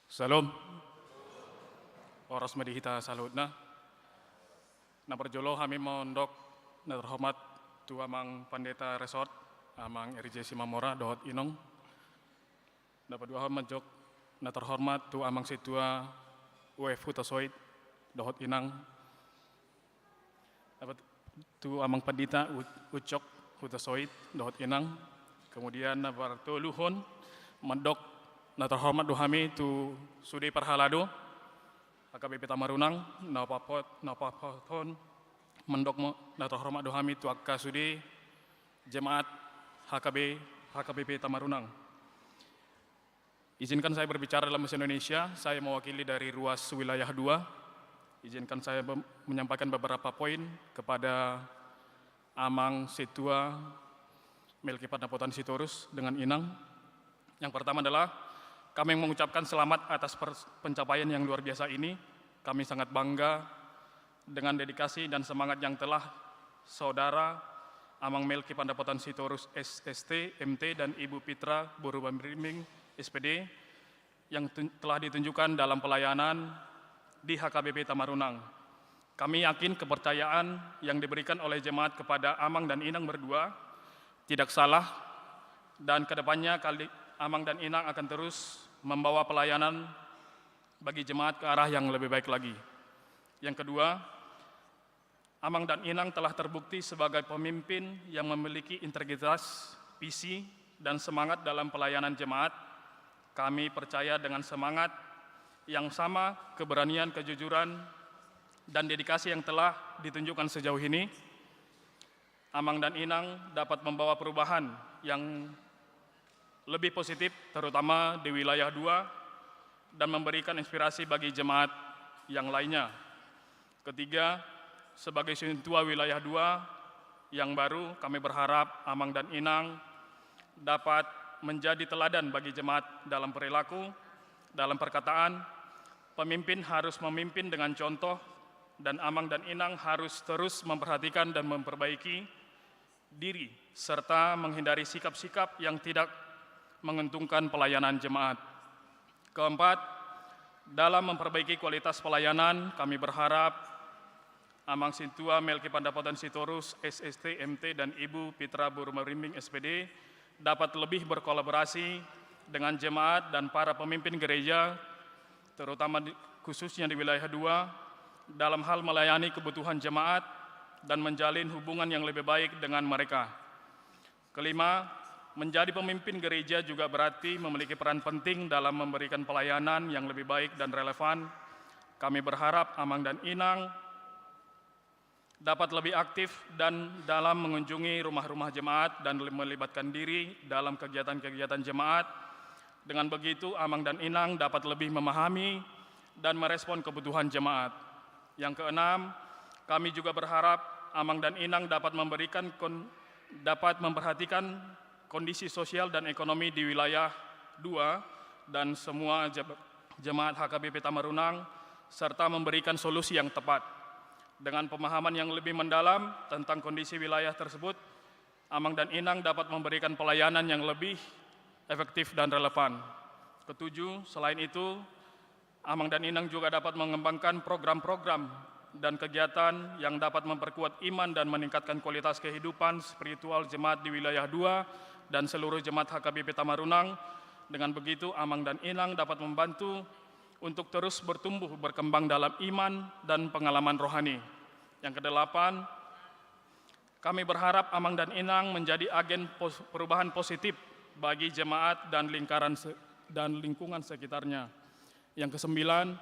Syalom. Horas ma di hita saluhutna. Na parjolo hami mandok na terhormat tu amang pandita resort, amang R J Simamora dohot inong. Na paduahon mandok na terhormat tu amang sintua W F Hutasoit dohot inang. Dapat tu amang pandita U-, Ucok Hutasoit dohot inang. Kemudian na partoluhon mandok na terhormat do hami tu sude parhalado, H K B P Tamarunang, na paho-, na pahothon mandok mo-, na terhormat do hami tu angka sude jemaat H K B, H K B P Tamarunang. Izinkan saya berbicara dalam bahasa Indonesia, saya mewakili dari Ruas Wilayah dua. Izinkan saya be-, menyampaikan beberapa poin kepada Amang Sintua Melki Pandapotan Sitorus dengan Inang. Yang pertama adalah kami mengucapkan selamat atas per-, pencapaian yang luar biasa ini. Kami sangat bangga dengan dedikasi dan semangat yang telah Saudara Amang Melki Pandapotan Sitorus, S S T, M T, dan Ibu Pitra Boru Barimbing, S P D, yang tun-, telah ditunjukkan dalam pelayanan di H K B P Tamarunang. Kami yakin kepercayaan yang diberikan oleh jemaat kepada Amang dan Inang berdua tidak salah, dan kedepannya kali Amang dan Inang akan terus membawa pelayanan bagi jemaat ke arah yang lebih baik lagi. Yang kedua, Amang dan Inang telah terbukti sebagai pemimpin yang memiliki integritas, visi, dan semangat dalam pelayanan jemaat. Kami percaya dengan semangat yang sama, keberanian, kejujuran, dan dedikasi yang telah ditunjukkan sejauh ini, Amang dan Inang dapat membawa perubahan yang lebih positif, terutama di wilayah dua, dan memberikan inspirasi bagi jemaat yang lainnya. Ketiga, sebagai sintua wilayah dua yang baru, kami berharap Amang dan Inang dapat menjadi teladan bagi jemaat dalam perilaku, dalam perkataan. Pemimpin harus memimpin dengan contoh, dan Amang dan Inang harus terus memperhatikan dan memperbaiki diri, serta menghindari sikap-sikap yang tidak menguntungkan pelayanan jemaat. Keempat, dalam memperbaiki kualitas pelayanan, kami berharap Amang Sintua Melki Pandapotan Sitorus, S S T, M T, dan Ibu Pitra Boru Barimbing, S P D, dapat lebih berkolaborasi dengan jemaat dan para pemimpin gereja, terutama di, khususnya di wilayah dua, dalam hal melayani kebutuhan jemaat dan menjalin hubungan yang lebih baik dengan mereka. Kelima, menjadi pemimpin gereja juga berarti memiliki peran penting dalam memberikan pelayanan yang lebih baik dan relevan. Kami berharap Amang dan Inang dapat lebih aktif dan dalam mengunjungi rumah-rumah jemaat dan melibatkan diri dalam kegiatan-kegiatan jemaat. Dengan begitu, Amang dan Inang dapat lebih memahami dan merespon kebutuhan jemaat. Yang keenam, kami juga berharap Amang dan Inang dapat memberikan kon-, dapat memperhatikan kondisi sosial dan ekonomi di wilayah dua dan semua jeb-, jemaat H K B P Tamarunang, serta memberikan solusi yang tepat. Dengan pemahaman yang lebih mendalam tentang kondisi wilayah tersebut, Amang dan Inang dapat memberikan pelayanan yang lebih efektif dan relevan. Ketujuh, selain itu, Amang dan Inang juga dapat mengembangkan program-program dan kegiatan yang dapat memperkuat iman dan meningkatkan kualitas kehidupan spiritual jemaat di wilayah dua dan seluruh jemaat H K B P Tamarunang. Dengan begitu, Amang dan Inang dapat membantu untuk terus bertumbuh, berkembang dalam iman dan pengalaman rohani. Yang kedelapan, kami berharap Amang dan Inang menjadi agen pos-, perubahan positif bagi jemaat dan lingkaran se-, dan lingkungan sekitarnya. Yang kesembilan,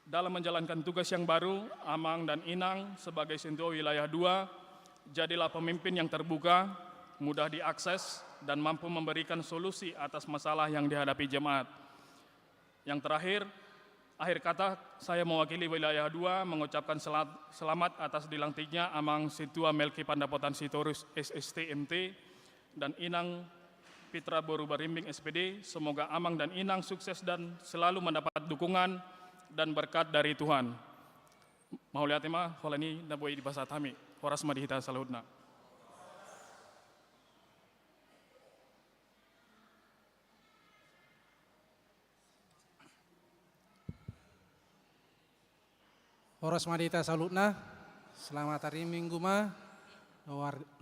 dalam menjalankan tugas yang baru, Amang dan Inang sebagai Sintua Wilayah dua, jadilah pemimpin yang terbuka, mudah diakses, dan mampu memberikan solusi atas masalah yang dihadapi jemaat. Yang terakhir, akhir kata, saya mewakili wilayah dua mengucapkan selat-, selamat atas dilantiknya Amang Sintua Melki Pandapotan Sitorus, S S T, M T, dan Inang Pitra Boru Barimbing, S P D. Semoga Amang dan Inang sukses dan selalu mendapat dukungan dan berkat dari Tuhan. Mauliate ma, holan i na boi dipasahat hami. Horas ma di hita saluhutna. Horas ma di hita saluhutna, selamat hari Minggu ma.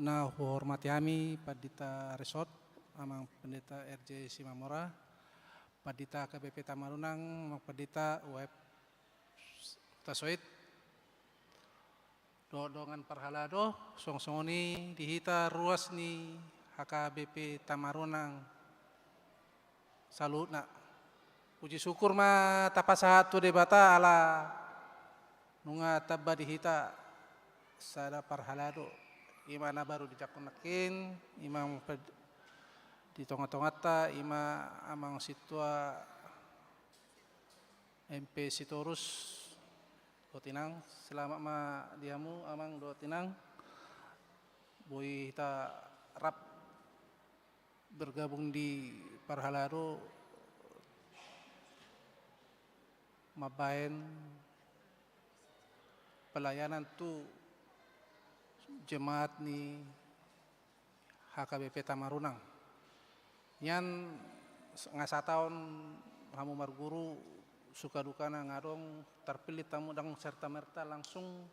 Na huhormati hami Pandita Resort, Amang Pendeta R J Simamora, Pandita H K B P Tamarunang, Amang Pandita U F Tasoit, dohot dongan parhalado, songon i di hita ruas ni H K B P Tamarunang saluhutna. Puji syukur ma tapasahat tu Debata ala nunga tamba di hita sada parhalado, i ma na baru dijangkon nangkin, i ma pe-, di tonga-tonganta, i ma amang sintua M P Sitorus dohot inang. Selamat ma di hamu amang dohot inang, boi hita rap bergabung di parhalado mambahen pelayanan tu jemaat ni H K B P Tamarunang. Nian s-, nga sataon hamu marguru, suka dukana nga adong, tarpillit hamu ndang serta-merta langsung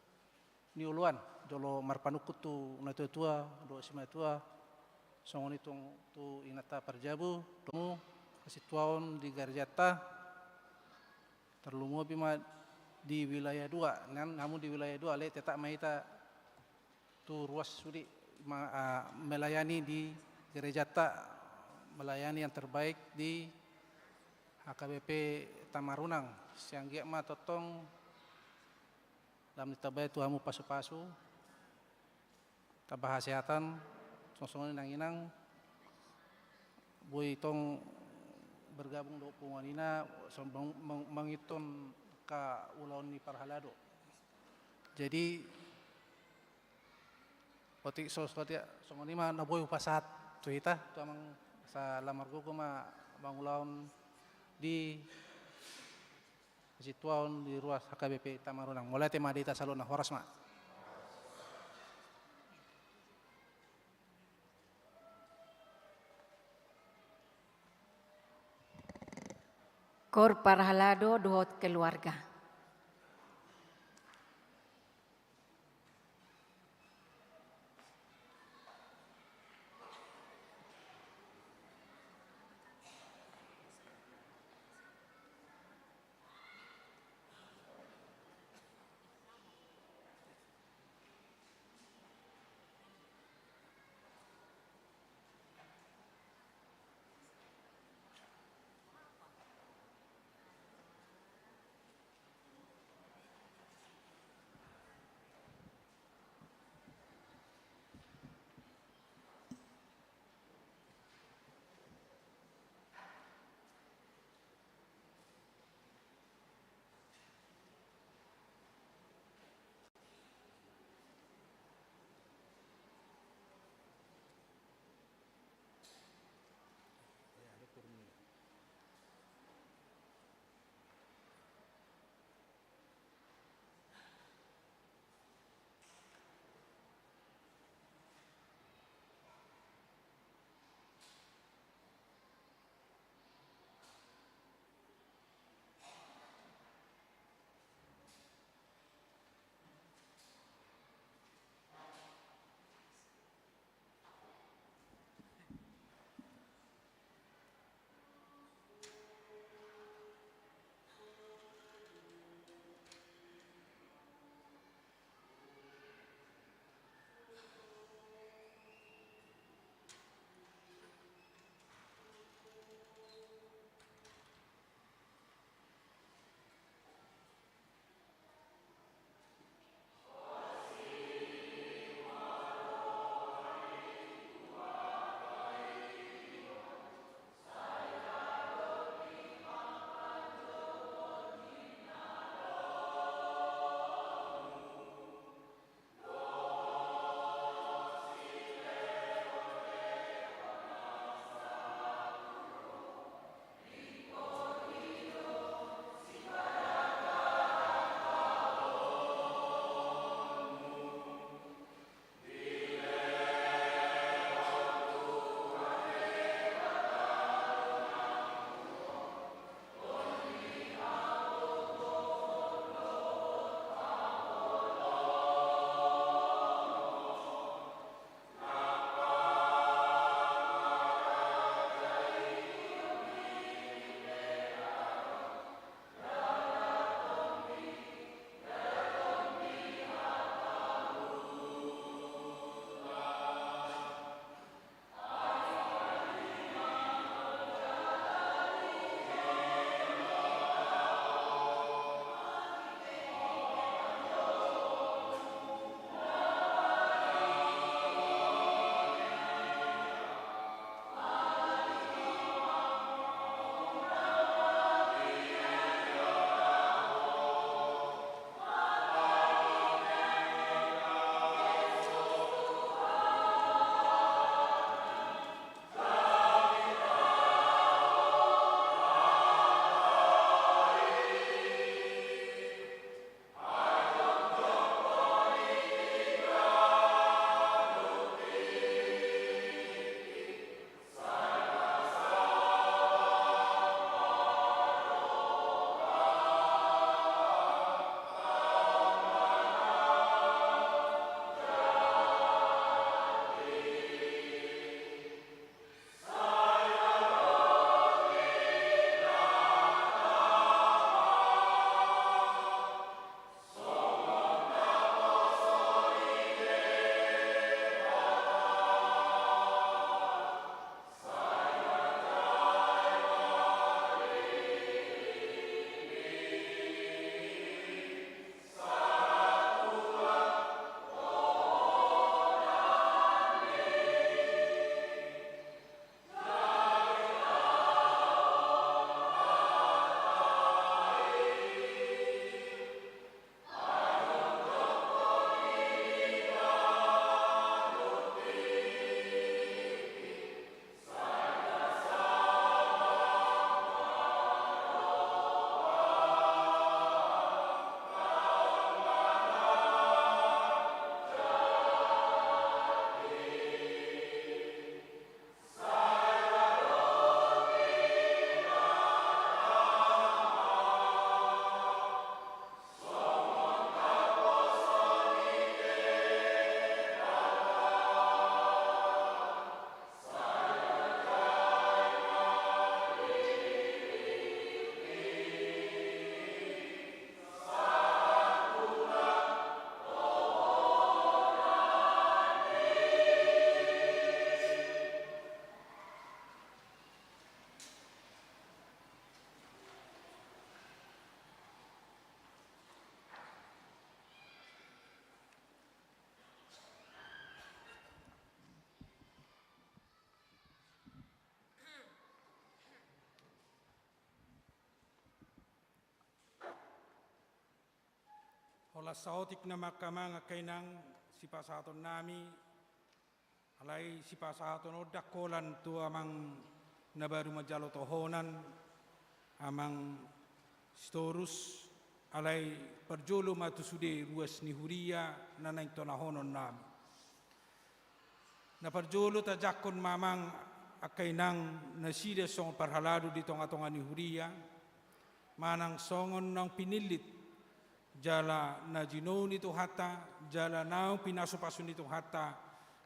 nioloan jolo marpanungkun tu natua-tua dohot simatua, songon i tong tu inanta parjabu dohot hasintuaon di garejanta, tarlumobi ma di wilayah dua. Nian hamu di wilayah dua, alai tetap ma hita tu ruas sude ma-, ah, melayani di garejanta, melayani yang terbaik di H K B P Tamarunang. Sai anggiat ma tongtong lam ditambai tu hamu pasu-pasu, tamba hasehatan, songon i nang inang, boi tong bergabung dohot punguan i na, songon mang-, mang-, mangihuthon angka ulaon ni parhalado. Jadi, otik so-, so-, songon i ma na boi hupasahat tu hita, tu amang, asa lam margogo ma mangulahon di hasintuaon di ruas H K B P Tamarunang. Mauliate ma di hita saluhutna, horas ma. Kor parhalado dohot keluarga. Holan saotik nama angka amang angka inang, sipasahatonnami, alai sipasahaton on ndang holan tu amang na baru manjalo tohonan, amang Sitorus, alai parjolo ma tu sude ruas ni huria na naeng tonahononnami. Na parjolo tajangkon ma amang angka inang nasida songon parhalado di tongatonga ni huria, manang songon naung pinillit jala na jinou ni Tuhanta, jala naung pinasupasu ni Tuhanta,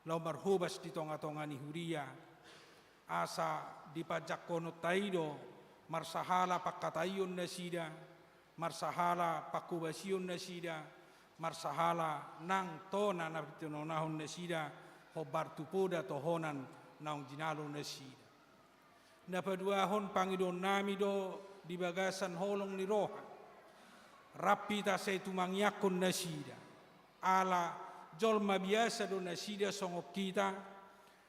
laho marhobas di tongatonga ni huria. Asa di pajangkononta i do marsahala pangkataion nasida, marsahala pangkobasion nasida, marsahala nang tona na pitonahon nasida, hombar tu poda tohonan naung jinalo nasida. Na paduahon, pangidoonnami do di bagasan holong ni roha. Rap hita sai tumangiangkon nasida. Ala jolma biasa do nasida songon hita,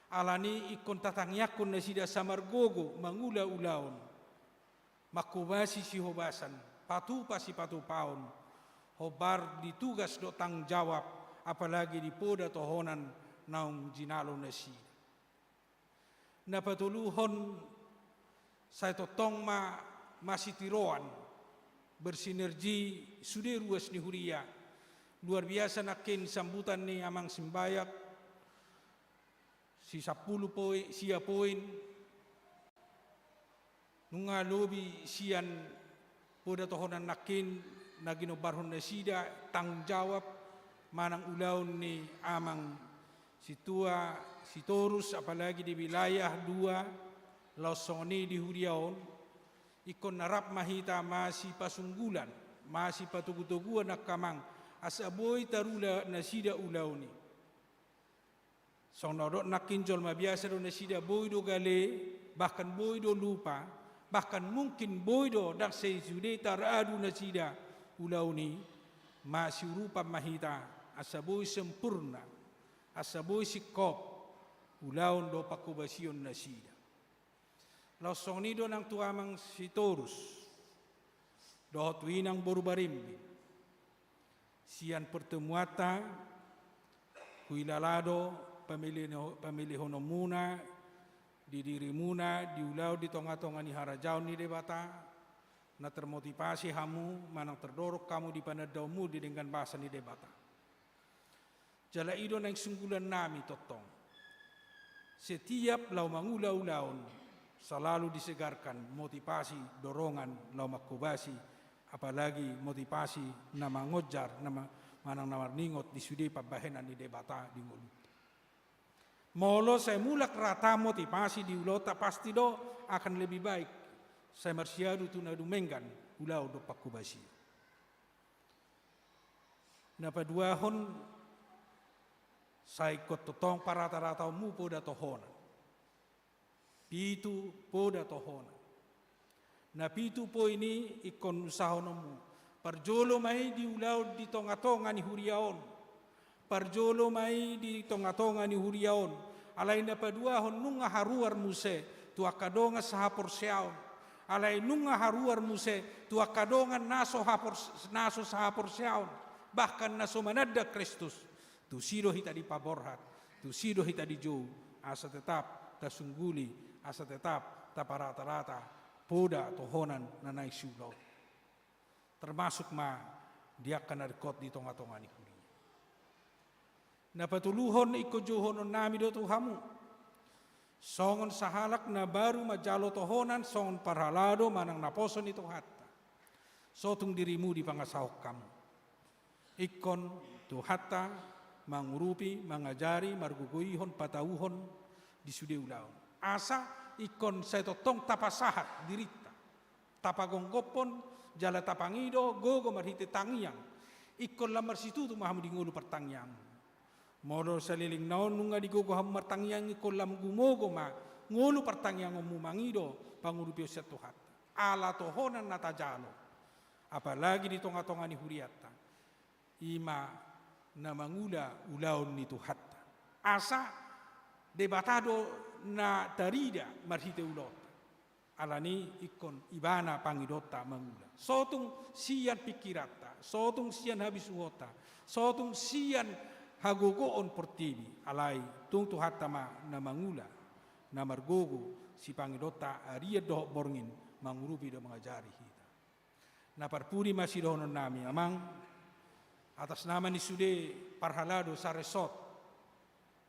alani ingkon tatangiangkon nasida samargogo mangula ulaon. Mangkobasi sihobasan, patupa sipatupaon, hombar di tugas dohot tanggung jawab, apalagi di poda tohonan naung jinalo nasida. Na patoluhon, sai tongtong ma masitiroan, bersinergi sude ruas ni huria. Luar biasa nangkin sambutan ni amang Simbayak, si sampulu poin, sia poin, nunga lobi sian poda tohonan nangkin na ginombarhon nasida tanggung jawab manang ulaon ni amang sintua Sitorus, apalagi di wilayah dua, laos songon i di huria on, ingkon na rap ma hita masipasunggulan, masipatogutoguan angka amang, asa boi tarula nasida ulaon i. Songon na hudok nangkin, jolma biasa do nasida, boi do gale, bahkan boi do lupa, bahkan mungkin boi do ndang sai sude taradu nasida ulaon i. Masiurupan ma hita asa boi sempurna, asa boi singkop ulaon dohot pangkobasion nasida. Laos songon i do nang tu amang Sitorus dohot tu inang boru Barimbing. Sian pertemuanta, huilala do pamili-, pamilihononmuna di dirimuna di ulaon di tongatonga ni harajaon ni Debata, na termotivasi hamu manang terdorong hamu di panandaonmu di denggan basa ni Debata. Jala i do naeng sunggulannami tongtong. Setiap laho mangula ulaon, selalu disegarkan motivasi, dorongan laho mangkobasi, apalagi motivasi na mangonjar, na ma-, manang na marningot di sude pambahenan ni Debata di ngolunta. Molo sai mulak rata motivasi di ulaonta, pasti do akan lebih baik sai marsiadu tu na dumenggan ulaon dohot pangkobasion. Na paduahon, sai ingkon tongtong paratarataonmu poda tohonan. Pitu poda tohonan. Na pitu poin i ingkon usahononmu. Parjolo ma i di ulaon di tongatonga ni huria on. Parjolo ma i di tongatonga ni huria on. Alai na paduahon, nunga haruar muse tu angka dongan sahaporseaon. Alai nunga haruar muse tu angka dongan na so hapor-, na so sahaporseaon, bahkan na so mananda Kristus. Tusi do hita dipaborhat, tusi do hita dijou, asa tetap tasungguli, asa tetap taparatarata poda tohonan na naeng siulaon. Termasuk ma di angka na ringkot di tongatonga ni huria. Na patoluhon, ingkon jouhononnami do tu hamu songon sahalak na baru manjalo tohonan, songon parhalado manang naposo ni Tuhanta. So tung dirimu dipangasahon hamu. Ingkon Tuhanta mangurupi, mangajari, margogoihon, patauhon di sude ulaon. Asa ingkon sai tongtong tapasahat dirinta, tapagomgophon jala tapangido gogo marhite tangiang. Ingkon lam marsitutu ma hamu di ngolu partangiangmu. Molo saleleng na on nunga digogo hamu martangiang, ingkon lam gumogo ma ngolu partangiangonmu mangido pangurupion sian Tuhanta. Ala tohonan na tajalo, apalagi di tongatonga ni hurianta, i ma na mangula ulaon ni Tuhanta. Asa Debata do na tarida marhite ulaonta. Alani ingkon ibana pangidonta mangula. Sotung sian pingkiranta, sotung sian habisuhonta, sotung sian hagogoon portibi, alai tung Tuhanta ma na mangula, na margogo sipangidonta arian dohot borngin, mangurupi dohot mangajari hita. Na parpudi ma sidohononnami, Amang, atas nama ni sude parhalado saresort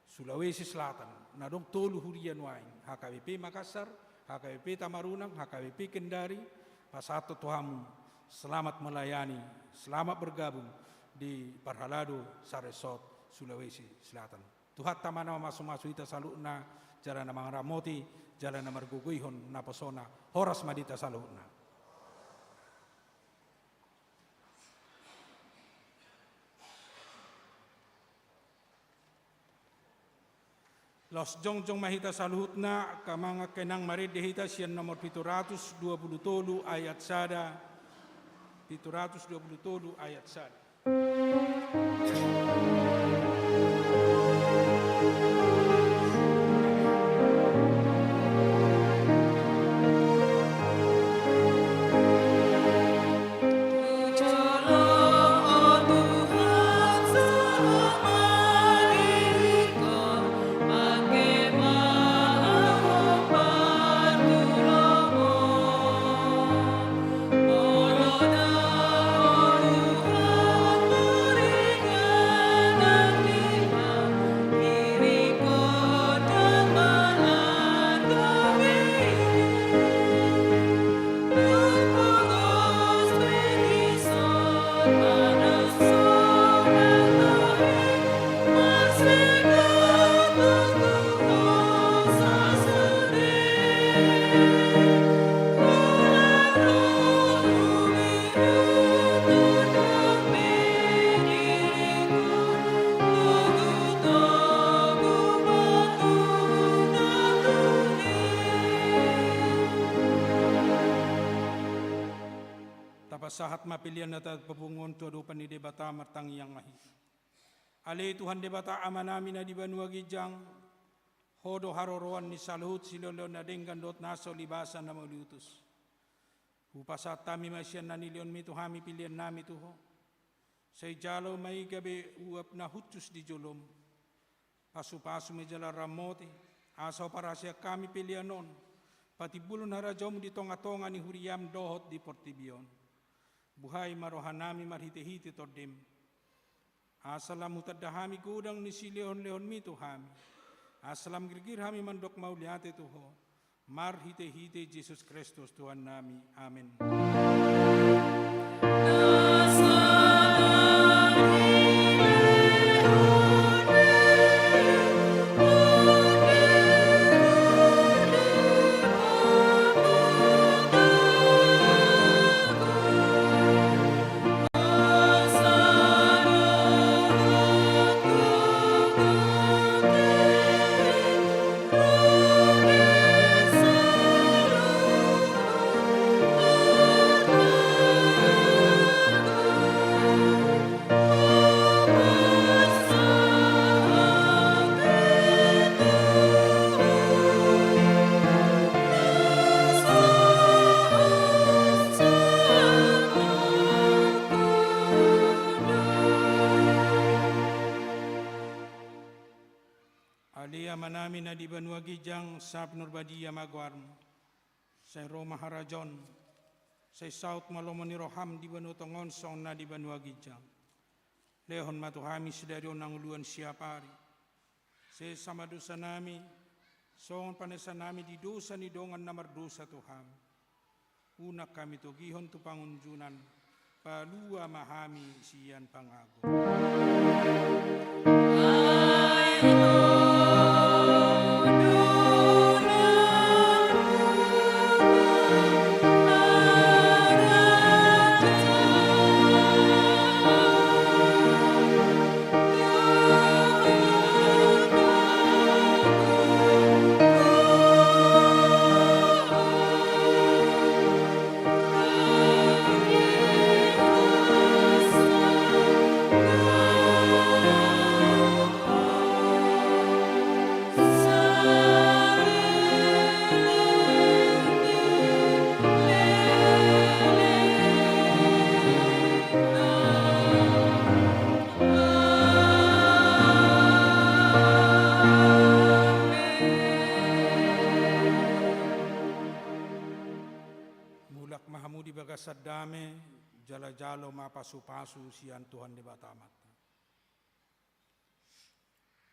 Sulawesi Selatan, na adong tolu huria nuaeng, H K B P Makassar, H K B P Tamarunang, H K B P Kendari, pasahathon tu hamu, selamat melayani, selamat bergabung di parhalado saresort Sulawesi Selatan. Tuhanta ma na mamasumasu hita saluhutna, jala na mangaramoti, jala na margogoihon naposona. Horas ma di hita saluhutna. Laos jongjong ma hita saluhutna, angka amang angka inang, marende hita sian nomor pitu ratus dua pulu tolu ayat sada, pitu ratus dua pulu tolu ayat sada. Tapasahat ma pelean na tapapungu on tu adopan ni Debata. Martangiang ma hita. Ale Tuhan Debata Amanami na di banua ginjang, Ho do haroroan ni saluhut silehonlehon na denggan dohot na so libasa na mauliutus. Hupasahat hami ma sian na nilehonmi tu hami peleannami tu Ho. Sai jalo ma i gabe uap na hushus di jolom. Pasupasu ma i jala ramoti, asa huparhaseang hami pelean on patimbulhon harajaonmu di tongatonga ni huriam dohot di portibi on. Buhai ma rohanami marhitehite Tondim, asa lam hutanda hami godang ni silehonlehonmi tu hami, asa lam girgir hami mandok mauliate tu Ho, marhitehite Jesus Kristus Tuhannami. Amen. Ale Amanami na di banua ginjang, sai pinarbadia ma goarmu. Sai ro ma harajaonmu. Sai saut ma lomo ni roham di banua tonga on songon na di banua ginjang. Lehon ma tu hami sadari on hangoluan siapari. Sesa ma dosanami, songon panesanami di dosa ni dongan na mardosa tu hami. Unang hami togihon tu pangunjunan, palua ma hami sian pangago. Dak ma hamu di bagasan dame, jala jalo ma pasupasu sian Tuhan Debata Amanta.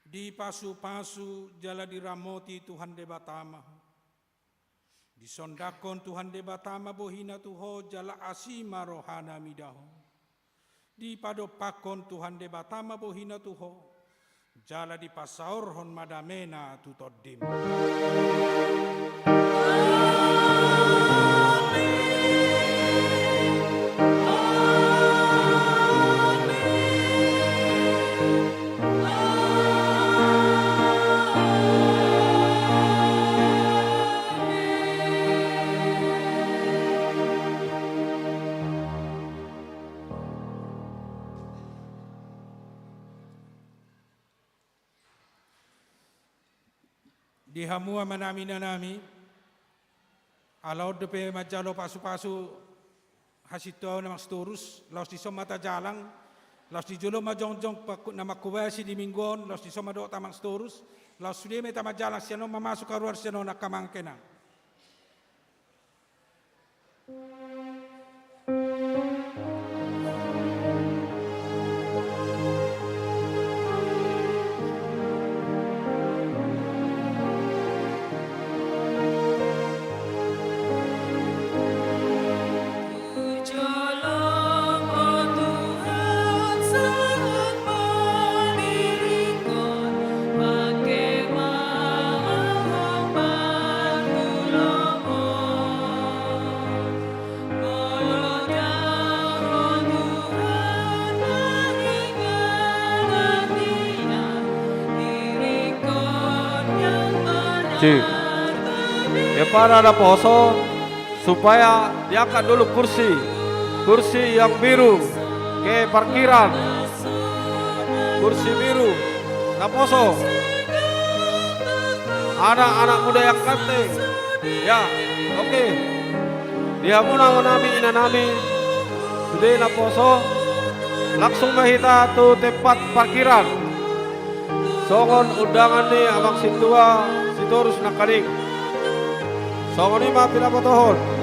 Dipasupasu jala diramoti Tuhan Debata ma ho. Disondangkon Tuhan Debata ma bohina tu ho jala asi ma rohana mida ho. Dipadompakkon Tuhan Debata ma bohina tu ho, jala dipasaorhon ma damena tu tondim. Di hamu amanami inanami, ala on dope manjalo pasupasu hasintuaon Amang Sitorus, laos dison ma tajalang, laos di jolo ma jongjong pakku-, na manghobasi di minggu on, laos dison ma dohot Amang Sitorus, laos sude ma hita manjalang sian on, mamasuk haruar sian on angka amang inang. Cik. Kepada naposo supaya diangkat dulu kursi. Kursi yang biru ke parkiran. Kursi biru. Naposo. Anak-anak muda yang ganteng. Ya, oke. Di hamu amanami inanami, sude naposo, langsung ma hita tu tempat parkiran. Songon undangan ni amang sintua Sitorus nangkaning. Songon i ma pinabotohon.